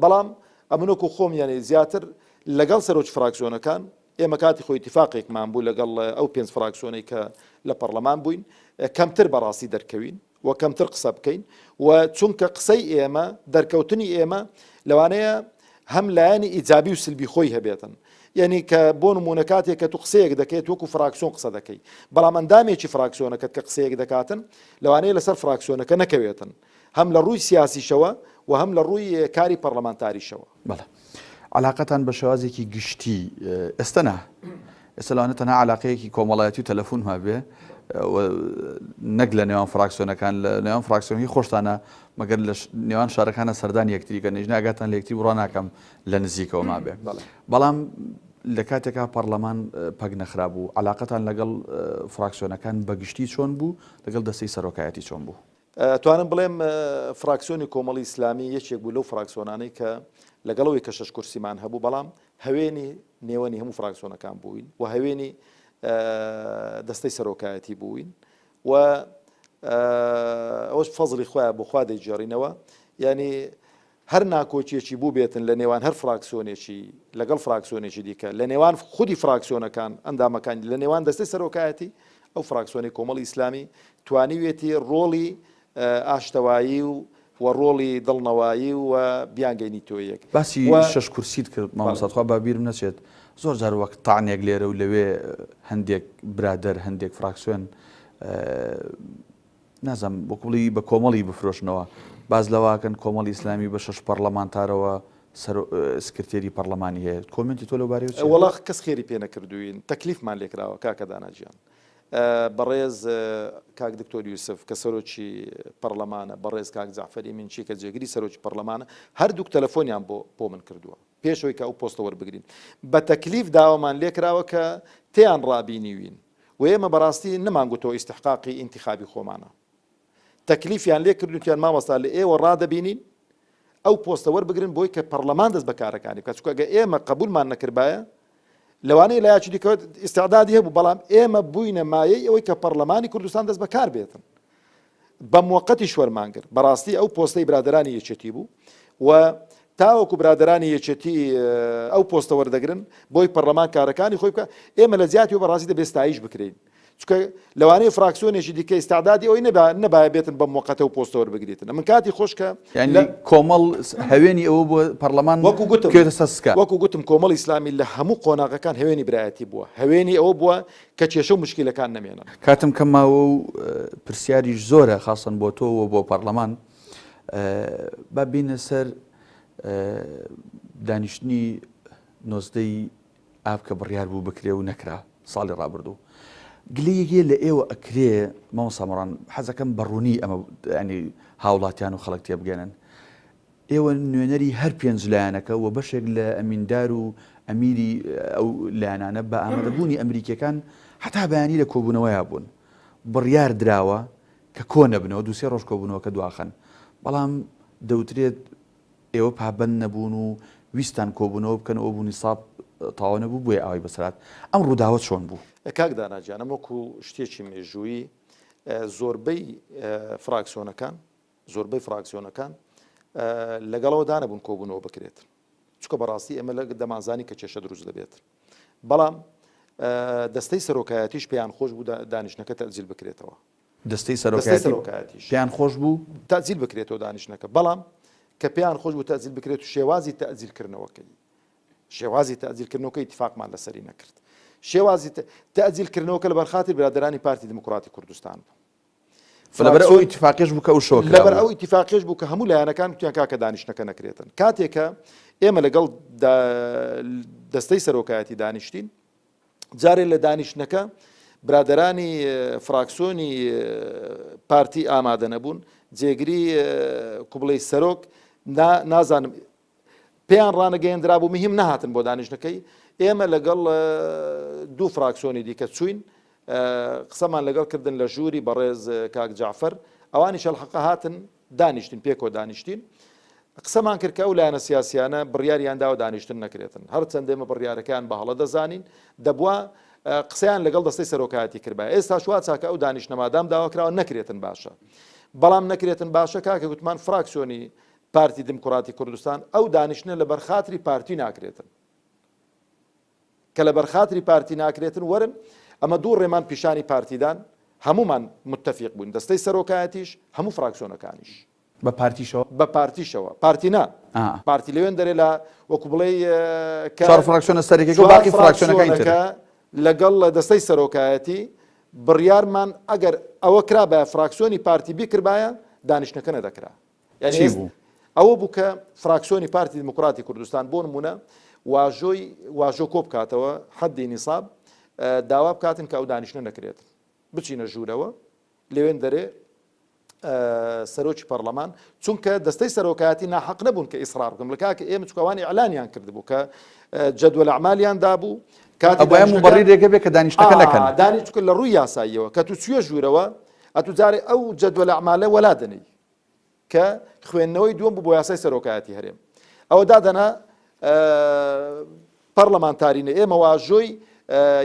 بەڵام ئەمن وەکو خۆم یانی زیاتر لەگەڵ سەرۆکی فراکسیۆنەکان، ئێمە کاتی خۆی ئیتیفاقێکمان بوو لەگەڵ ئەو پێنج فراکسیۆنەی کە لە پەڕلەمان بووین کەمتر بەڕاستی دەرکەوین و کەمتر قسە بکەین و چونکە قسەی ئێمە دەرکەوتنی ئێمە لەوانەیە هەم لایەنی ئیجابی و سلبی خۆی هەبێتن یعنی کە بۆ نمونە کاتێک کە تو قسەیەک دەکەیت وەکو فراکسیۆن قسە دەکەی بەڵام ئەندامێکی فراکسیۆنەکەت کە قسەیەک دەکاتن لەوانەیە لەسەر فراکسیۆنەکە نەکەوێتن هەم لە ڕووی سیاسیشەوە و هەم لە ڕووی کاری پەڕلەمانتاریشەوە. بەڵێ. عەلاقەتان بە شێوازێکی گشتی ئێستە نا، ئێستە لەوانە تەنها عەلاقەیەکی کۆمەڵایەتی و تەلەفون مابێ و نەک لە نێوان فراکسیۆنەکان، لە نێوان فراکسیۆنەکەی خۆشتانە مەگەر لە نێوان شارەکانە سەردانی یەکتری کەن، ئیش ئاگاتان لە یەکتری بڕوا ناکەم لە نزیکەوە مابێ. بەڵام لە کاتێکا پەڕلەمان پەک نەخرابوو، عەلاقەتان لەگەڵ فراکسیۆنەکان بە گشتی چۆن بوو، لەگەڵ دەستەی سەرۆکایەتی چۆن بوو؟ ئەتوانم بڵێم فراکسیۆنی کۆمەڵی ئیسلامی یەکێک بوو لەو فراکسیۆنانەی کە لەگەڵ ئەوەی کە شەش کورسیمان هەبوو بەڵام هەوێنی نێوەنی هەموو فراکسیۆنەکان بووین و هەوێنی دەستەی سەرۆکایەتی بووین و ئەوەش فەزڵی خۆیان بۆ خوا دەیگێڕینەوە یعنی هەر ناکۆکیەکی بووبێتن لە نێوان هەر فراکسیۆنێکی لەگەڵ فراکسیۆنێکی دیکە، لە نێوان خودی فراکسیۆنەکان، ئەندامەکانی، لە نێوان دەستەی سەرۆکایەتی، ئەو فراکسیۆنەی کۆمەڵی ئیسلامی توانیویەتی ڕۆڵی ئاشتەوایی و و ڕۆڵی دڵنەوایی و بیانگەینیتۆ یەک. باسی و شەش کورسیت کرد بەڵێ. مامۆستا تخوا با بیرم نەچێت زۆر جار وەک تەعنێک لێرە و لەوێ هەندێک برادەر هەندێک فراکسیۆن نازانم وەکو بڵێی بە کۆمەڵی بفرۆشنەوە باس لەوەکەن کۆمەڵی ئیسلامی بە شەش پەڕلەمانتارەوە سەر سکرتێری پەڕلەمانی هەیە کۆمێنتی تۆ لەو بارەیەوە چییە؟ وەڵا کەس خێری پێ نەکردووین تەکلیفمان لێکراوە کاکە دانا گیان بەڕێز کاک دکتۆر یوسف کە سەرۆکی پەڕلەمانە بەڕێز کاک جەعفەری مینچی کە جێگری سەرۆکی پەڕلەمانە هەردووک تەلەفۆنیان بۆ بۆ من کردووە پێش ئەوەی کە ئەو پۆستە وەربگرین بە تەکلیف داوامان لێکراوە کە تێیان ڕابینیوین و ئێمە بەڕاستی نەمانگوتەوە ئیستحقاقی ئینتیخابی خۆمانە. تەکلیفیان لێ کردین وتیان مامۆستا لە ئێوە ڕادەبینین ئەو پۆستە وەربگرن بۆی کە پەڕلەمان دەست بە کارەکانی بکات چونکە ئەگەر ئێمە قەبوولمان نەکردبایە لەوانەیە لایەکی دیکە ئیستعدادی هەبوو بەڵام ئێمە بووینە مایەی ئەوەی کە پەڕلەمانی کوردستان دەست بەکار بێتن بە موەقەتیش وەرمان گرت. بەڕاستی ئەو پۆستەی برادەرانی یەکێتی بوو و تاوەکو برادەرانی یەکێتی ئەو پۆستە وەردەگرن بۆی پەرلەمان کارەکانی خۆی بکە ئێمە لە جیاتی و بەڕاستی دەبێت ستایش بکرێین چونکە لەوانەیە فراکسیۆنێکی دیکە ئیستعدادی ئەوەی نەبا نەبایە بێتن بەم موەقەتە و پۆستە وەربگریتن من کاتی خۆش کە یعنی کۆمەڵ هەوێنی ئەوە بۆ پەرلەمان وەکو گوتم بکەوێتە سەر سکە وەکو گوتم کۆمەڵی ئیسلامی لە هەموو قۆناغەکان هەوێنی برایەتی بووە هەوێنی ئەوە بووە کە کێشە و موشکیلەکان نەمێنن. کاتم کەم ماوە و پرسیاریش زۆرە خاسەن بۆ تۆ و بۆ پەڕلەمان. با بینە سەر دانیشتنی نۆزدەی ئاب کە بڕیار بوو بکرێ و نەکرا ساڵی ڕابردوو. گلەیەک لە ئێوە ئەکرێ مامۆستا مەڕان حەزەکەم بە ڕوونی ئەمە ینی هاوڵاتیان و خەڵک تێبگەنن. ئێوە نوێنەری هەر پێنج لایەنەکە و بەشێک لە ئەمیندار و ئەمیری ئەو لایەنانە بە ئامادەبوونی ئەمریکیەکان هەتا بەیانی لە کۆبوونەوەیا بوون. بڕیار دراوە کە کۆ نەبنەوە، دوو سێ ڕۆژ کۆبوونەوەکە دواخەن. بەڵام دەوترێت ئێوە پابەند نەبوون و ویستتان کۆبوونەوە بکەن و ئەو نیساب تەواو نەبوو بۆیە ئاوای بەسەر هات. ئەم ڕووداوە چۆن بوو؟ کاک دانا گیان ئەمە وەکوو شتێکی مێژوویی زۆربەی فراکسیۆنەکان زۆربەی فراکسیۆنەکان لەگەڵەوە دانەبوون کۆبوونەوە بکرێت چکە بەڕاستی ئێمە لە دەمانزانی کە کێشە دروست دەبێت بەڵام دەستەی سەرۆکایەتیش پێیان خۆش بوو دانیشتنەکە تەجیل بکرێتەوە دەستەی سەرۆکایەتیش پێیان خۆش بوو تەجیل بکرێتەوە دانیشتنەکە بەڵام کە پێیان خۆش بوو تەجیل بکرێت و شێوازی تەجیلکردنەوەکەی شێوازی تەجیلکردنەوەکە ئیتفاقمان لەسەری نەکرد. شێوازی تەئجیل کردنەوەکە لەبەر خاتری برادەرانی پارتی دیموکراتی کوردستان بوو. لەبەر ئەو ئیتفاقیش بوو کە ئەو شەوە لەبەر ئەو ئیتفاقیش بوو کە هەموو لایەنەکان وتیان کاکە دانیشتنەکە نەکرێتن. کاتێک کە ئێمە لەگەڵ دەستەی سەرۆکایەتی دانیشتین، جارێ لە دانیشتنەکە برادەرانی فراکسۆنی پارتی ئامادە نەبوون، جێگری کوبڵەی سەرۆک نازانم پێیان ڕانەگەیەندرابوو مهم نەهاتن بۆ دانیشتنەکەی، ئێمە لەگەڵ دوو فراکسۆنی دیکە چووین قسەمان لەگەڵ کردن لە ژووری بەڕێز کاک جەعفەر، ئەوانیش ئەلحەقە هاتن دانیشتین پێکەوە دانیشتین قسەمان کرد کە ئەو لایەنە سیاسیانە بڕیاریان داوە دانیشتن نەکرێتن هەرچەند ئێمە بڕیارەکەیان بە هەڵە دەزانین دەبوا قسەیان لەگەڵ دەستەی سەرۆکایەتی کردبایە ئێستاش وا چاکە ئەو دانیشتنە مادام داوا کراوە نەکرێتن باشە بەڵام نەکرێتن باشە کاکە گوتمان فراکسیۆنی پارتی دیموکراتی کوردستان ئەو دانیشتنە لەبەر خاتری پارتی ناکرێتن کە لەبەر خاتری پارتی ناکرێتن وەرن ئەمە دوو ڕێمان پیشانی پارتیدان هەموومان متەفیق بووین دەستەی سەرۆکایەتیش هەموو فراکسیۆنەکانیش. بە پارتیشەوە؟ بە پارتیشەوە پارتی نا پارتی لەوێن دەرێ لە وەکو بڵێی کە چوار فراکسیۆنە سەرەکیەکە و باقی فراکسیۆنەکانی تر. لەگەڵ دەستەی سەرۆکایەتی بڕیارمان ئەگەر ئەوە کرابایە فراکسیۆنی پارتی بیکردبایە دانیشتنەکە نەدەکرا. یانی چی بوو؟ ئەوە بوو کە فراکسیۆنی پارتی دیموکراتی کوردستان بۆ نمونە واژۆی واژۆ کۆ بکاتەوە حەدی نیساب داوا بکاتن کە ئەو دانیشتنە نەکرێت بچینە ژوورەوە لەوێن دەرێ سەرۆکی پەرلەمان چونکە دەستەی سەرۆکایەتی ناحەق نەبوون کە ئیسرار بکەم لە کاکە ئێمە چکوان ئیعلانیان کردبوو کە جەدوەل ئەعمالیان دابوو کاتی ئەبوایە موبەڕیرێکە بێ کە دانیشتنەکە نەکەن دانی چونکە لە ڕووی یاساییەوە کە تو چویە ژوورەوە ئەتو جارێ ئەو جەدوەل ئەعمالە وەلا دەنێی کە خوێندنەوەی دووەم بوو بۆ یاسای سەرۆکایەتی هەرێم ئەوە دادەنا پەرلەمانتارینە ئێمە واژۆی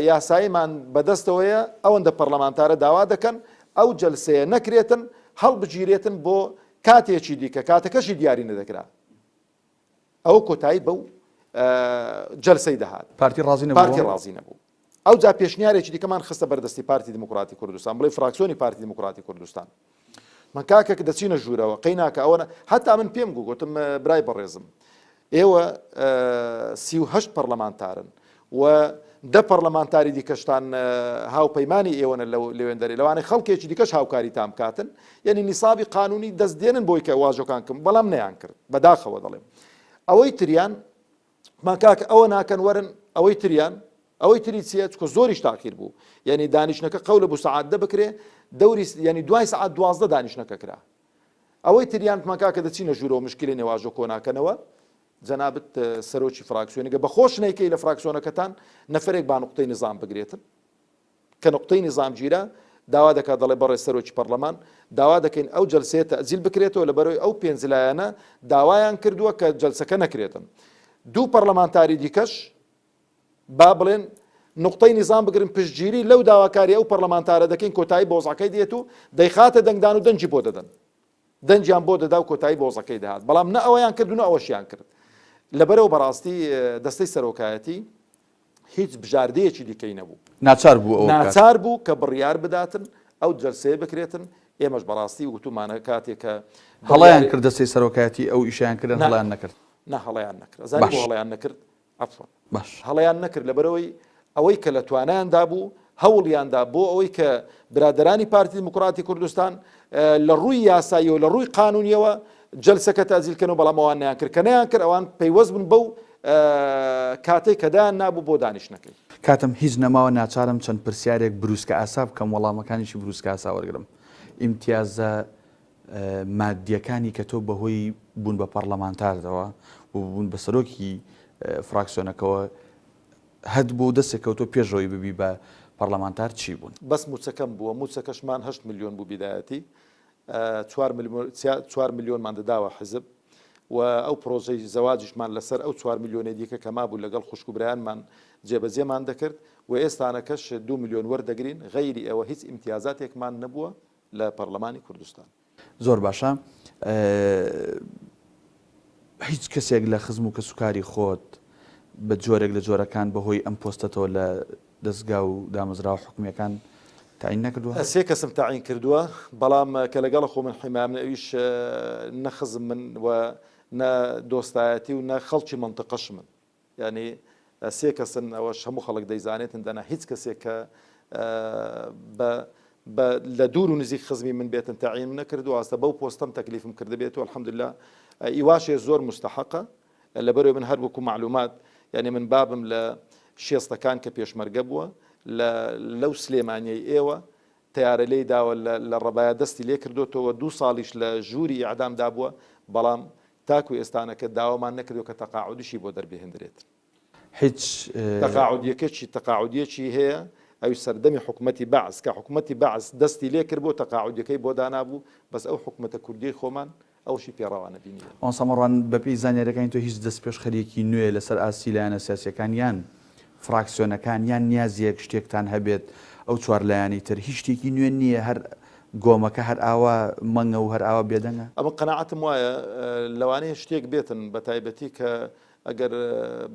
یاساییمان بەدەستەوەیە ئەوەندە پەرلەمانتارە داوا دەکەن ئەو جەلسەیە نەکرێتن هەڵبگیرێتن بۆ کاتێکی دیکە کاتەکەشی دیاری نەدەکرا ئەوە کۆتایی بەو جەلسەی دەهات. پارتی ڕازی نەبوو؟ پارتی ڕازی نەبوو. ئەوجا پێشنیارێکی دیکەمان خستە بەردەستی پارتی دیموکراتی کوردستان، بڵێ فراکسیۆنی پارتی دیموکراتی کوردستان. من کاکە کە دەچینە ژوورەوە قەیناکە ئەوە هەتا من پێم گوو گوتم برای بەڕێزم ئێوە 38 پەرلەمانتارن و دە پەرلەمانتاری دیکەشتان هاوپەیمانی ئێوەنە لەوێندەرێ لەوانەیە خەڵکێکی دیکەش هاوکاریتان بکاتن یعنی نیسابی قانونی دەست دێنن بۆی کە واژۆکان کەم بەڵام نەیان کرد بەداخەوە دەڵێم ئەوەی تریان ما کاکە ئەوە ناکەن وەرن ئەوەی تریان ئەوەی تری چییە چکە زۆریش تاخیر بوو یعنی دانیشتنەکە قەولە بوو سەعات دە بکرێ دەوری یعنی دوای سەعات 12 دانیشتنەکە کرا ئەوەی تریان ما کاکە دەچینە ژوورەوە مشکلی نێواژۆ کۆناکەنەوە جەنابت سەرۆکی فراکسیۆنەکە بە خۆش نەیکەی لە فراکسیۆنەکەتان نەفەرێک با نوقتەی نظام بگرێتن کە نوقتەی نظام گیرا داوا دەکات دەڵێ بەڕێز سەرۆکی پەرلەمان داوا دەکەین ئەو جەلسەیە تەئجیل بکرێتەوە لەبەرەوەی ئەو پێنج لایەنە داوایان کردووە کە جەلسەکە نەکرێتن دوو پەرلەمانتاری دیکەش با بڵێن نوقتەی نظام بگرن پشتگیری لەو داواکاری ئەو پەرلەمانتارە دەکەین کۆتایی بۆزعەکەی دێت و دەیخاتە دەنگدان و دەنگی بۆ دەدەن دەنگیان بۆ دەدا و کۆتایی بۆزەکەی دەهات، بەڵام نە ئەوەیان کرد و نە ئەوەشیان کرد. لەبەرئەوە بەڕاستی دەستەی سەرۆکایەتی هیچ بژاردەیەکی دیکەی نەبوو. ناچار بوو ئەوە بکات. ناچار بوو کە بڕیار بداتن ئەو جەلسەیە بکرێتن، ئێمەش بەڕاستی وتوومانە کاتێ کە هەڵەیان کرد دەستەی سەرۆکایەتی ئەو ئیشەیان کردن هەڵەیان نەکرد؟ نا هەڵەیان نەکرد. ئەزانی بۆ هەڵەیان نەکرد؟ عەفوەن. باش. هەڵەیان نەکرد لەبەرئەوەی ئەوەی کە لە توانایاندا بوو هەوڵیاندا بۆ ئەوەی کە برادەرانی پارتی دیموکراتی کوردستان لە ڕووی یاساییەوە لە ڕووی قانونیەوە جەلسەکە تەئجیل کەن و بەڵام ئەوان نەیان کرد کە نەیان کرد ئەوان پەیوەست بوون بەو کاتەی کە دایان نابوو بۆ دانیشتنەکەی. کاتم هیچ نەماوە ناچارم چەند پرسیارێک بروسکە ئاسا بکەم وەڵامەکانیشی بروسکە ئاسا وەرگرم ئیمتیازە مادیەکانی کە تۆ بەهۆی بوون بە پەڕلەمانتارەوە و بوون بە سەرۆکی فراکسیۆنەکەوە هەت بۆ دەستێک کەوتۆ پێش ئەوەی ببی بە پەڕلەمانتار چی بوون؟ بەس موچەکەم بووە موچەکەشمان هەشت ملیۆن بوو بیدایەتی چوار ملیۆنمان دەداوە حزب و ئەو پرۆژەی زەواجیشمان لەسەر ئەو چوار ملیۆنەی دیکە کە مابوو لەگەڵ خوشک و برایانمان جێبەجێمان دەکرد و ئێستانەکەش دوو ملیۆن وەردەگرین غەیری ئەوە هیچ ئیمتیازاتێکمان نەبووە لە پەڕلەمانی کوردستان. زۆر باشە هیچ کەسێک لە خزم و کەسوکاری خۆت بە جۆرێک لە جۆرەکان بەهۆی ئەم پۆستەتەوە لە دەزگا و دامەزراوە حکومییەکان تەعین نەکردووە؟ سێ کەسم تەعین کردووە بەڵام کە لەگەڵ خۆ من حیمایە من ئەویش نە خزم من و نە دۆستایەتی و نە خەڵکی مەنتقەشمن. یانی. سێ کەسن ئەوەش هەموو خەڵک دەیزانێتن دەنا هیچ کەسێک کە بە بە لە دوور و نزیک خزمی من بێتن تەعینم نەکردووە ئاستە بەو پۆستەم تەکلیفم کردبێت و الحمدلله ئیواشێ زۆر مستحقە لەبەرەوەی من هەر وەکو مەعلومات یانی من بابم لە شێستەکان کە پێشمەرگە بووە لە لەو سلێمانیەی ئێوە تەیارە لێی داوە لە لە ڕەبایە دەستی لێ کردۆتەوە دوو ساڵیش لە ژووری ئیعدام دابووە بەڵام تاکو ئێستانەکە داوامان نەکردوە کە تەقاعودیشی بۆ دەربهێندرێت. هیچ. تەقاعودیەکەچی تەقاعودیەکی هەیە ئەویش سەردەمی حکومەتی بەعس کە حکومەتی بەعس دەستی لێ کردبوو تەقاعودیەکەی بۆ دانابوو بەس ئەو حکومەتە کوردیەی خۆمان ئەوشی پێ ڕەوا نەبینیوە. مامۆستا مەڕوان، بەپێی زانیاریەکانی تۆ هیچ دەستپێشخەریەکی نوێ لەسەر ئاستی لایەنە سیاسیەکان یان فراکسیۆنەکان یان نیازێک شتێکتان هەبێت ئەو چوار لایەنەی تر هیچ شتێکی نوێ نییە هەر گۆمەکە هەر ئاوا مەنگە و هەر ئاوا بێدەنگە؟ ئەمن قەناعەتم وایە لەوانەیە شتێک بێتن بەتایبەتی کە ئەگەر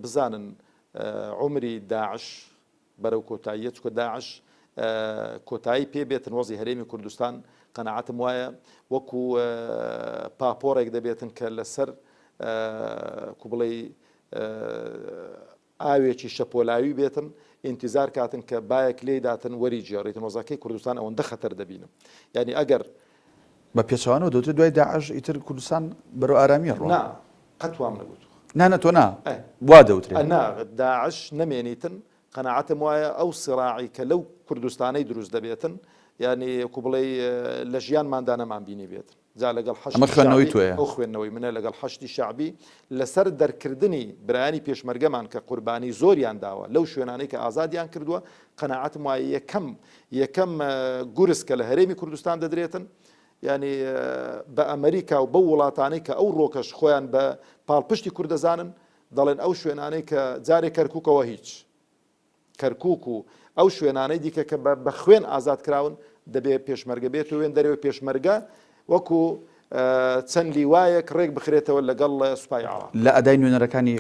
بزانن عومری داعش بەرەو کۆتاییە چونکە داعش کۆتایی پێ بێتن وەزی هەرێمی کوردستان قەناعەتم وایە وەکو پاپۆڕێک دەبێتن کە لەسەر کو بڵێی ئاوێکی شەپۆلاوی بێتن ئینتیزار کاتن کە بایەک لێی داتن وەری گێڕیتن وەزەکەی کوردستان ئەوەندە خەتەر دەبینم یعنی ئەگەر بە پێچەوانەوە دەوترێت دوای داعش ئیتر کوردستان بەرەو ئارامی ڕۆ نا قەت وام نەگوتووە. نا نا تۆ نا وا دەوترێت. نا داعش نەمێنیتن قەناعەتم وایە ئەو سیڕاعی کە لەو کوردستانەی دروست دەبێتن یانی وەکو بڵێی لە ژیانماندا نەمانبینیبێتن جا لەگەڵ ئەمە حەشدی خوێندنەوەی شەعبی تۆیە. ئەو خوێندنەوەی منە لەگەڵ حەشدی شەعبی لەسەر دەرکردنی برایانی پێشمەرگەمان کە قوربانی زۆریان داوە لەو شوێنانەی کە ئازادیان کردووە قەناعەتم وایە یەکەم یەکەم گورز کە لە هەرێمی کوردستان دەدرێتن یانی بە ئەمریکا و بەو وڵاتانەی کە ئەو ڕۆکەش خۆیان بە پاڵپشتی کورد دەزانن دەڵێن ئەو شوێنانەی کە جارێ کەرکووکەوە هیچ کەرکووک و ئەو شوێنانەی دیکە کە بە خوێن ئازاد کراون دەبێ پێشمەرگە بێت و وێن دەرەوەی پێشمەرگە وەکو چەند لیوایەک ڕێک بخرێتەوە لەگەڵ سوپای عێراق. لە ئەدای نوێنەرەکانی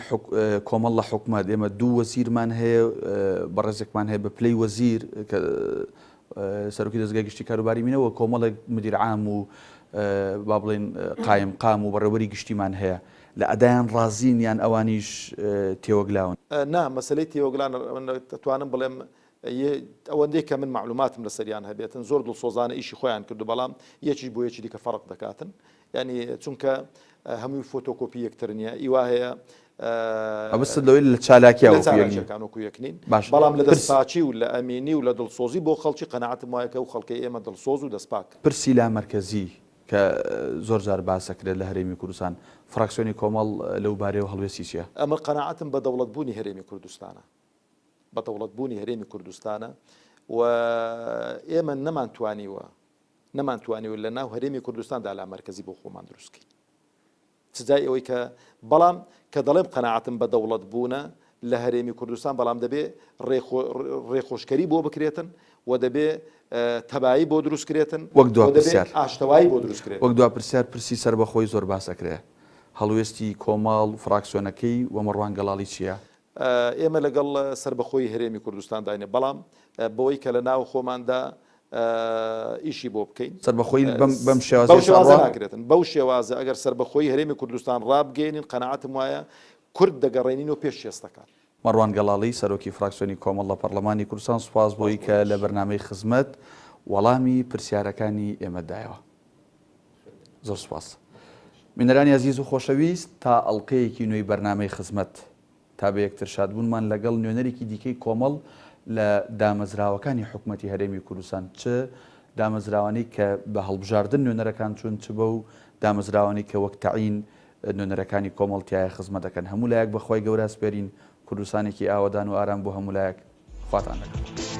کۆمەڵ لە حکومەت ئێمە دوو وەزیرمان هەیە بەڕێزێکمان هەیە بە پلەی وەزیر کە سەرۆکی دەزگای گشتی کاروباری مینە و کۆمەڵێک مدیر عام و با بڵێین قایم قام و بەڕێوەبەری گشتیمان هەیە لە ئەدایان ڕازین یان ئەوانیش تێوەگلاون؟ نا مەسەلەی تێوەگلان دەتوانم بڵێم ئەوەندەی کە من مەعلوماتم لەسەریان هەبێتن زۆر دڵسۆزانە ئیشی خۆیان کردو بەڵام یەکیش بۆ یەکی دیکە فەرق دەکاتن یانی چونکە هەمووی فۆتۆکۆپی یەکتر نییە ئیوا هەیە مەبەستت لەوەی لە چالاکیا لە چالاکیەکان وەکو یەک نین باش بەڵام لە دەستپاکی و لە ئەمینی و لە دڵسۆزی بۆ خەڵکی قەناعەتم وایە کە ئەو خەڵکەی ئێمە دڵسۆز و دەستپاک. پرسی لامەرکەزی کە زۆر جار باس ئەکرێت لە هەرێمی کوردستان، فراکسیۆنی کۆمەڵ لەو بارەیەوە هەڵوێستی چییە؟ ئەمن قەناعەتم بە دەوڵەت بوونی هەرێمی کوردستانە. بە دەوڵەت بوونی هەرێمی کوردستانە و ئێمە نەمانتوانیوە نەمانتوانیوە لە ناو هەرێمی کوردستاندا لامەرکەزی بۆ خۆمان دروست کەین. چ جای ئەوەی کە بەڵام کە دەڵێم قەناعەتم بە دەوڵەت بوونە لە هەرێمی کوردستان بەڵام دەبێ ڕێخۆشکەری بۆ بکرێتن و دەبێ تەبایی بۆ دروست کرێتن وەک دوا پرسیار ئاشتەوایی بۆ دروست کرێت. وەک دوا پرسیار پرسی سەربەخۆی زۆر باس ئەکرێ هەڵوێستی کۆمەڵ فراکسیۆنەکەی و مەڕوان گەڵاڵی چیە؟ ئێمە لەگەڵ سەربەخۆیی هەرێمی کوردستانداین بەڵام بەوەی کە لە ناو خۆماندا ئیشی بۆ بکەین. سەربەخۆیی بەم شێوازەی بەو شێوازە ناکرێتن بەو شێوازە ئەگەر سەربەخۆیی هەرێمی کوردستان ڕابگەیەنین قەناعەتم وایە کورد دەگەڕێنینەوە پێش شێستەکان. مەڕوان گەڵاڵی، سەرۆکی فراکسیۆنی کۆمەڵ لە پەڕلەمانی کوردستان سوپاس بۆی کە لە بەرنامەی خزمەت وەڵامی پرسیارەکانی ئێمەت دایەوە. زۆر سوپاس. بینەرانی ئەزیز و خۆشەویست تا ئەڵقەیەکی نوێی بەرنامەی خزمەت تا بە یەکتر شادبوونمان لەگەڵ نوێنەرێکی دیکەی کۆمەڵ لە دامەزراوەکانی حکومەتی هەرێمی کوردستان چ دامەزراوانەی کە بە هەڵبژاردن نوێنەرەکان چوون چ بەو دامەزراوانەی کە وەک تەعین نوێنەرەکانی کۆمەڵ تیایا خزمەت دەکەن هەموو لایەک بە خوای گەورە ئەسپێرین کوردستانێکی ئاوەدان و ئارام بۆ هەموو لایەک خواتان لەگەڵ.